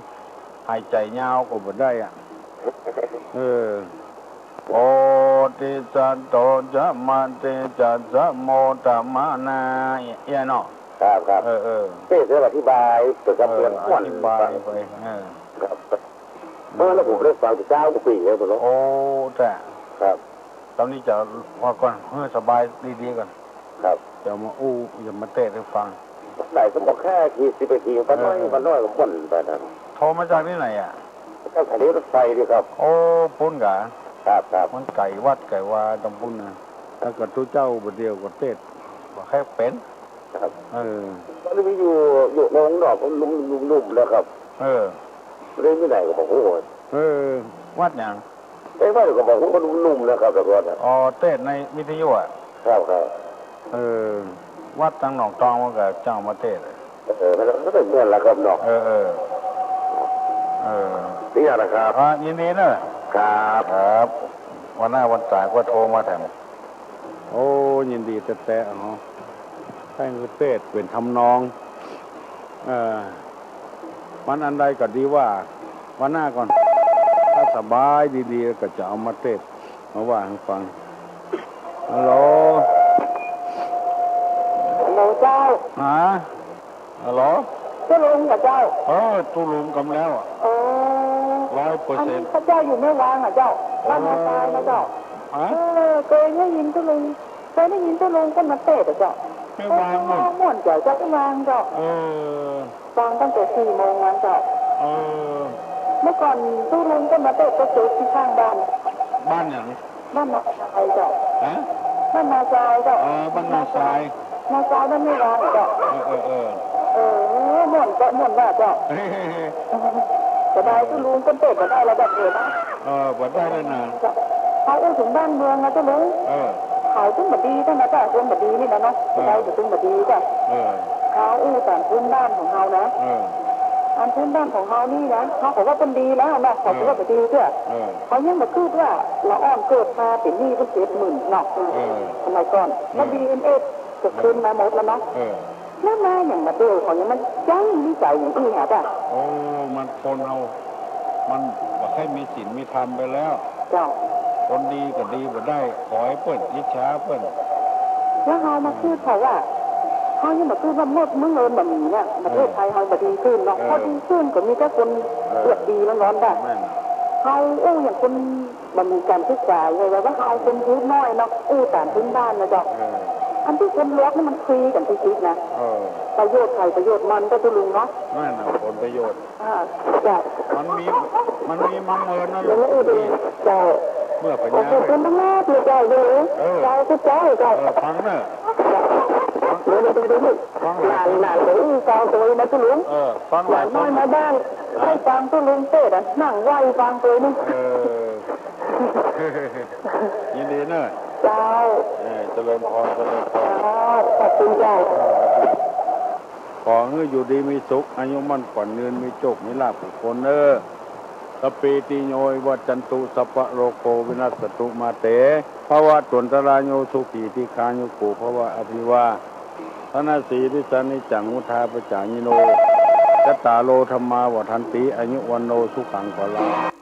หายใจ๋ยาวก็บ่ได้อะ เออ โพธิสัตโต จะมะเตจะ สะโม ตะมะนา เอี้ยเนาะ ครับ ครับ เออ เออ เตสอธิบายเกี่ยวกับ เออ เรื่องม่วน อธิบายไป เออ ครับ เพราะว่าผมได้ฟังแต่เจ๊าก็ปีแล้วเนาะ โอ้ แต่ ครับ ต๋อนนี้จะว่าก่อน เออ สบายดีๆ ก่อน ครับ จะมาอู้ จะมาเตสให้ฟัง ไหนก็บอกแค่กี่สิบนาที ป้าน้อย เออ ป้าน้อยก็บ่นไปนะ โทรมาจากที่ไหนอะ ก็สถานีรถไฟนี่ครับ โอ้ ปุ้นกะ ครับ ครับ มันไก๋วัดไก๋วาตรงปุ้นนะ แล้วก็ตุ๊เจ้าบ่าเดี่ยวก็เตส บ่าใค่เป๋น ครับ เออ ต๋อนนี้มีอยู่ อยู่ในห้องนอน นุ่มๆ นะครับ เออ เล่นที่ไหนก็บอก โอ้โห เออ วัดหยัง เอ้ย วัดก็บอก โอ้โห นุ่มๆ นะครับ แต่ก่อนนะ อ๋อ เตสในวิทยุอะ ครับ ครับ เออ วัดตังหนองตองมันก็เจ้ามาเตส เออ มันก็เป็นเมืองละครับเนาะ เออ เออ เออ นี่นะครับ อ่ะ ยินดีเนอะ ครับ ครับ วันหน้าวันต๋ายก็โทรมาแถม โอ้ ยินดีแต๊ๆ เนาะ ให้เตสเป๋นทำนอง เออ มันอันใดก็ดีว่า วันหน้าก่อน ถ้าสบายดีๆ ก็จะเอามาเตส มาว่าให้ฟัง ฮัลโหล ฮัลโหลเจ้า ฮะ ฮัลโหล ตุ๊ลุงก่อเจ้า เออ ตุ๊ลุงกำแล้วอะ อ๋อ ร้อยเปอร์เซ็นต์ อันนี้ข้าเจ้าอยู่แม่วางอะเจ้า บ้านนาซายนะเจ้า ฮะ เออ เกยได้ยินตุ๊ลุง เกยได้ยินตุ๊ลุงเปิ้นมาเตสอะเจ้า แม่วาง เออ ม่วนเจ้า เจ้าแม่วางเจ้า เออ ฟังตั้งแต่สี่โมงแล้วเจ้า เออ เมื่อก่อนตุ๊ลุงก็มาเตสก็เจอที่ข้างบ้าน บ้านหยัง บ้านนาซายเจ้า ฮะ บ้านนาซายเจ้า เออ บ้านนาซาย นาซายบ้านแม่วางเจ้า เออ เออ เออ เออ ม่วนเจ้า ม่วนว่าเจ้า จะได้ตุ๊ลุงก็เตสก็ได้แล้วแบบนี้นะ เออ บ่ได้แล้วนะ เขาอู้เถิงบ้านเมืองนะเจ้าลุง เออ เขาตึงบ่ดีเจ้านะเจ้า คนบ่ดีนี่นะเนาะ เออ เขาตึงบ่ดีเจ้า เออ เขาอู้ต๋ามพื้นบ้านของเขานะ เออ อันพื้นบ้านของเขานี่นะ เขาก็ว่าเปิ้นดีแล้วนะ เขาก็ว่าบ่ดีเจ้า เออ เขายังบ่กึ๊ดว่าละอ่อนเกิดมาเป๋นหนี้เปิ้นเจ็ดหมื่นเนาะ เออ สมัยก่อน เออ ก็ดีเอ็มเอสก็คืนมาหมดแล้วเนาะ เออ แล้วมาหยังมาเดียวเขายังมันยังนิสัยอย่างอี้หาจ้ะ โอ้ มันคนเฮา มันบ่ใค่มีศีลมีธรรมไปแล้ว เจ้า คนดีก็ดีบ่ได้ ขอหื้อเปิ้นอิจฉาเปิ้น แล้วเฮามาคิดเถาะว่า เฮายังบ่คิดว่าเมือง เมืองอื่นบ่มีเนี่ย ประเทศไทยเฮาบ่ดีขึ้นเนาะ เออ พอดีขึ้นก็มีแต่คน เออ อวดดีล้วนๆ จ้ะ แม่น เฮาอู้อย่างคน บ่มีก๋านศึกษา เลยว่า ว่าเอาคนพูดน้อยเนาะ อู้ต๋ามพื้นบ้านนะเจ้า เออ อันตี้คนหลวกนี่มันคุยกั๋นติดๆ นะ เออ ประโยชน์ใผประโยชน์มันเจ้าตุ๊ลุงเนาะ นั่นน่ะ ผลประโยชน์ อ่า เจ้า มันมี มันมีมาเมินนะ เดี๋ยวนะ อู้ดี เจ้า เมื่อพญา ขอบคุณมากๆ เลยเจ้า เดี๋ยว เออ เจ้า เจ้า เจ้า เออ ฟังเนอะ เดี๋ยว เดี๋ยว เดี๋ยว ฟังหลาย หลาน หลาน เดี๋ยวอู้ฟังโตยนะตุ๊ลุง เออ ฟังหลาย หลานน้อยมาบ้าน ฮะ ให้ฟังตุ๊ลุงเตสน์อะ นั่งไหว้ฟังโตยนี่ เออ ยินดีเนอะ เจ้า เออ เจริญพร เจริญพร เจ้า ขอบคุณเจ้า ขอหื้ออยู่ดีมีสุข อายุมั่นขวัญยืน มีโจค มีลาภกู้คนเนอะ สัพพีติโย วิวัชชันตุ สัพพะโรโค วินัสสันตุ มาเต ภวัตวันตรายโย สุขี ทีฆายุโก ภวะ อภิวาทะนะสีลิสสะนิจจัง วุฑฒาปะจายิโน จัตตาโร ธัมมา วัฑฒันติ อายุ วัณโณ สุขัง พะลัง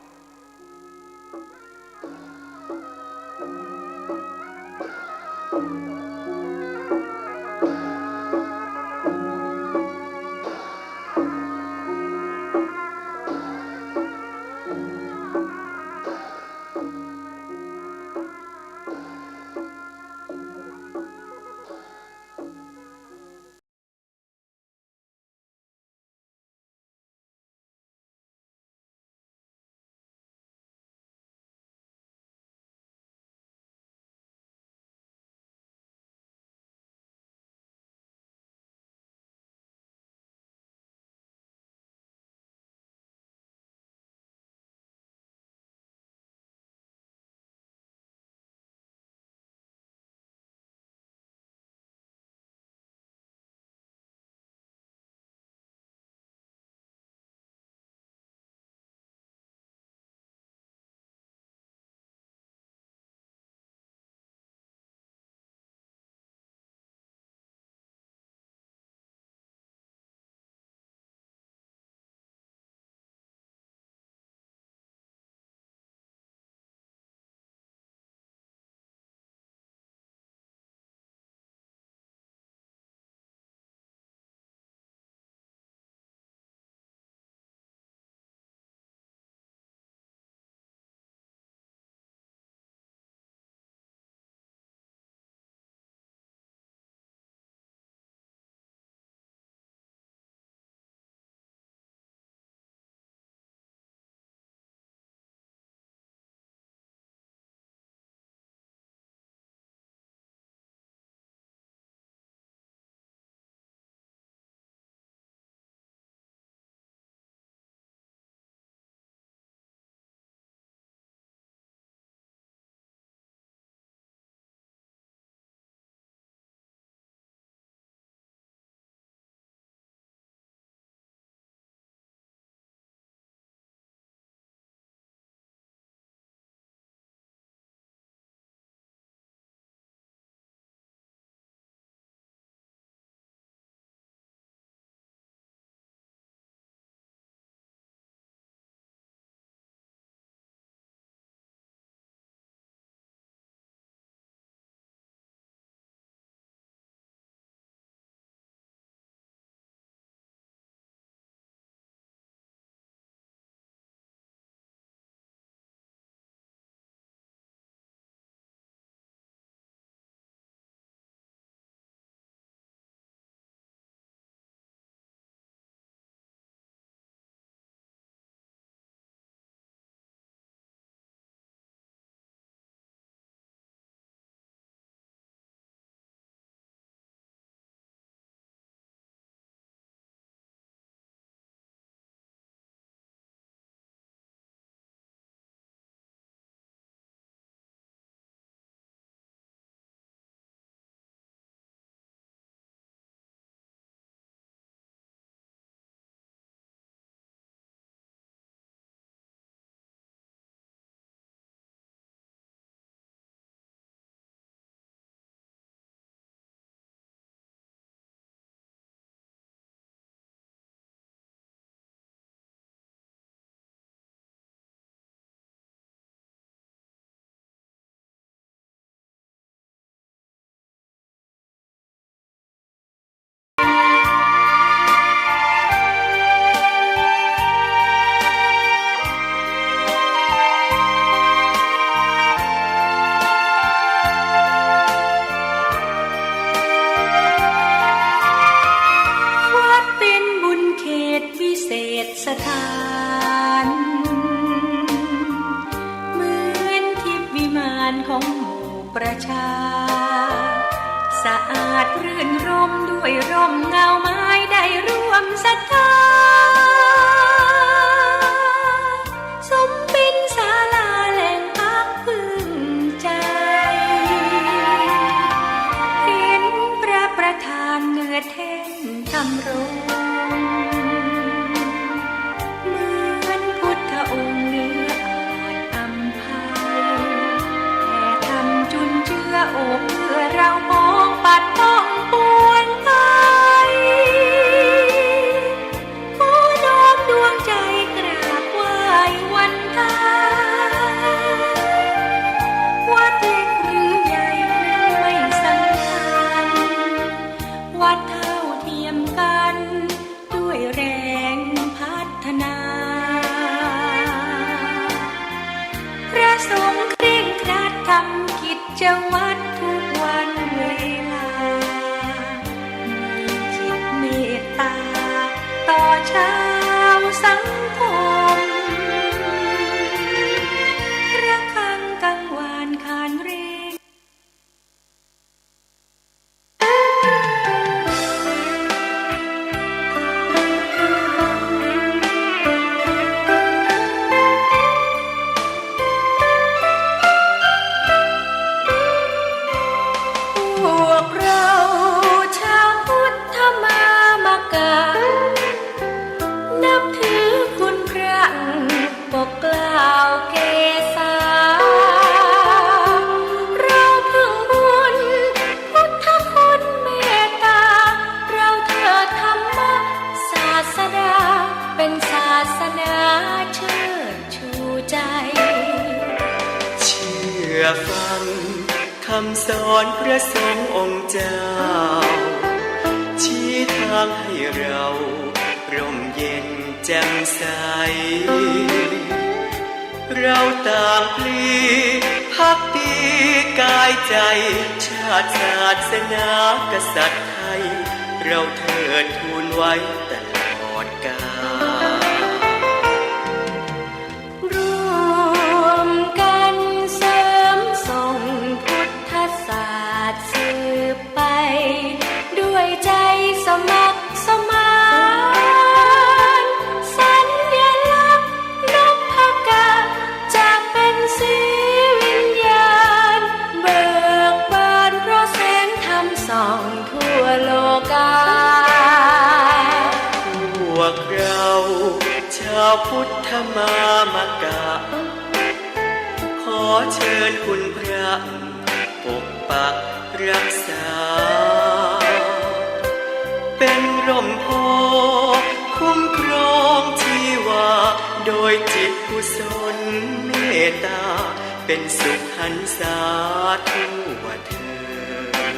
ของหมู่ประชา สะอาดรื่นรมย์ด้วยร่มเงาไม้ ได้ร่วมศรัทธา สมเป็นศาลาแหล่งพักพึ่งใจ เห็นพระประธานเหนือแท่นธรรมรงค์ เหมือนพุทธองค์เหนืออาจอำไพ แผ่ธรรมจุนเจือโอบเอื้อเราพ้อง ปัดป้องปวงภัย ขอน้อมดวงใจกราบไหว้วันทา วัดเล็กหรือใหญ่ไม่สำคัญ วัดเท่าเทียมกัน ด้วยแรงพัฒนา พระสงฆ์เคร่งครัดทำกิจวัตรทุกวันเวลา มีจิตเมตตาต่อชาวสังคม ระฆังกังวานครรเร่ง พวกเราชาวพุทธมามกะ นับถือคุณพระปกเกล้าเกษา เราพึ่งบุญพุทธคุณเมตตา เราเถิดธรรมศาสดา เป็นศาสนาเชิดชูใจ เชื่อฟัง คำสอนพระสงฆ์องค์เจ้า ชี้ทางให้เราร่มเย็นแจ่มใส เราต่างพลีภักดีกายใจ ชาติศาสนากษัตริย์ไทย เราเทิดทูนไว้ตลอดกาล ร่วมกันเสริมส่งพุทธศาสตร์สืบไป ด้วยใจสมัครสมาน สัญลักษณ์นพเก้าจะเป็นสีวิญญาณ เบิกบานเพราะแสงธรรมส่องทั่วโลกา พวกเรา ชาวพุทธมามกะ ขอเชิญคุณพระปกปักรักษา เป็นร่มโพธิ์คุ้มครองชีวา โดยจิตกุศลเมตตา เป็นสุขหันษาทั่วเทิน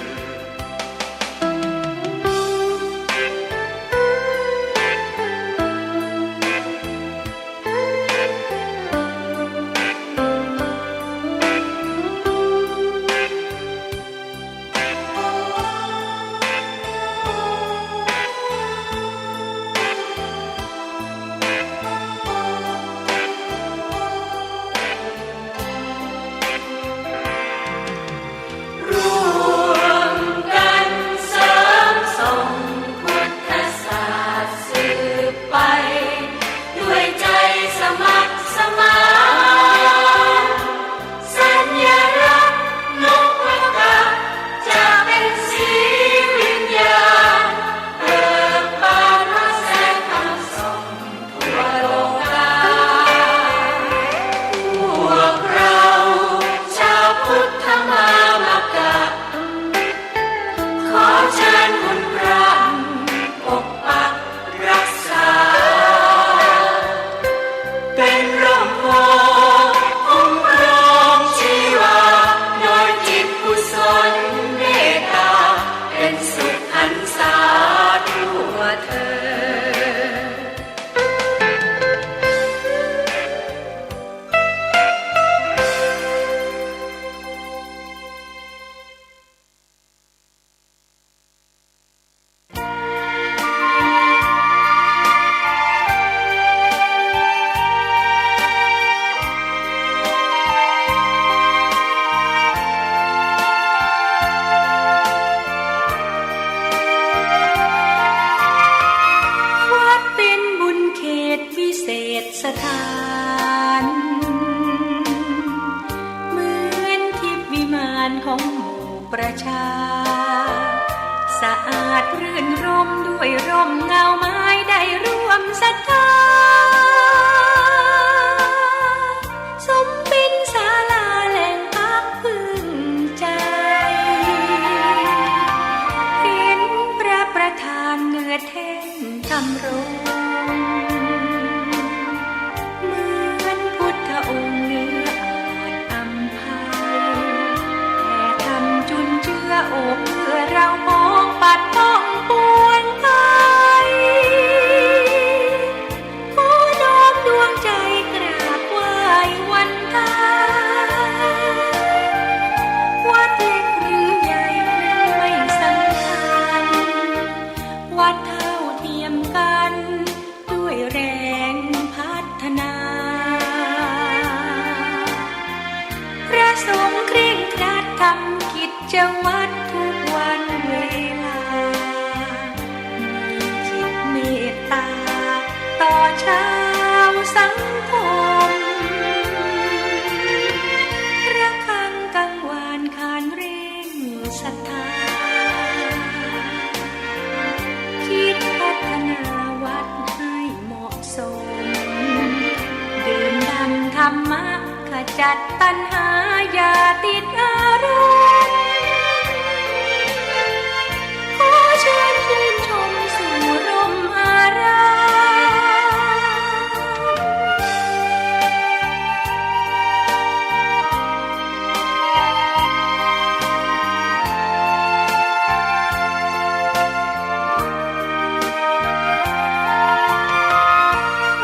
ถาน เหมือนทิพย์วิมานของหมู่ประชา สะอาดรื่นรมย์ด้วยร่มเงาไม้ ได้ร่วมศรัทธา สมเป็นศาลาแหล่งพักพึ่งใจ เห็นพระประธานเหนือแท่นธรรมรงค์ เหมือนพุทธองค์เหนืออาจอำไพ แผ่ธรรมจุนเจือโอบเอื้อเราพองปัดป้องปวงภัย ขอน้อมดวงใจกราบไหว้วันทา วัดเล็กหรือใหญ่นั้นไม่สำคัญ วัดเท่าเทียมกันด้วยแรงพัฒนา พระสงฆ์เคร่งครัดทำกิจวัตรทุกวันเวลา มีจิตเมตตาต่อชาวสังคม ระฆังกังวานขานเร่งศรัทธา คิดพัฒนาวัดให้เหมาะสม ดื่มด่ำธรรมะขจัดตัณหาอย่าติดอารมณ์ ขอเชิญชื่นชมสู่ร่มอาราม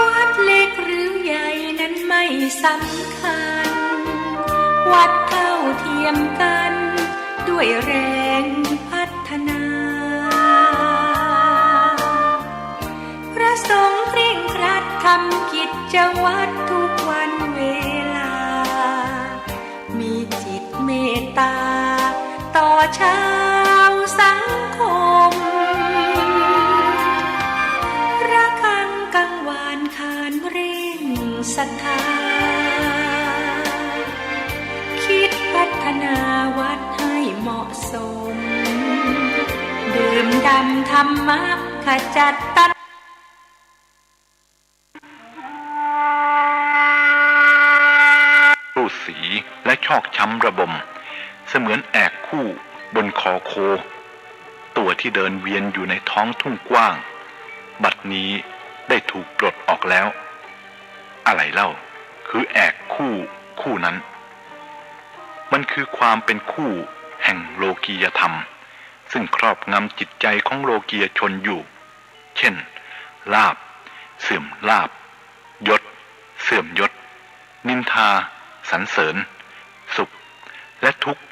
วัดเล็กหรือใหญ่นั้นไม่สำคัญ วัดเท่าเทียมกันด้วยแรงพัฒนา พระสงฆ์เคร่งครัดทำกิจวัตรทุกวันเวลา มีจิตเมตตาต่อชาวสังคม ระฆังกังวานขานเร่งศรัทธา คิดพัฒนาวัดให้เหมาะสม ดื่มด่ำธรรมะขจัดตัณ รูสีและชอกช้ำระบม เสมือนแอกคู่บนคอโค ตัวที่เดินเวียนอยู่ในท้องทุ่งกว้าง บัดนี้ได้ถูกปลดออกแล้ว อะไรเล่า คือแอกคู่คู่นั้น มันคือความเป็นคู่แห่งโลกียธรรม ซึ่งครอบงำจิตใจของโลกียชนอยู่ เช่น ลาภ เสื่อมลาภ ยศ เสื่อมยศ นินทา สรรเสริญ สุข และทุกข์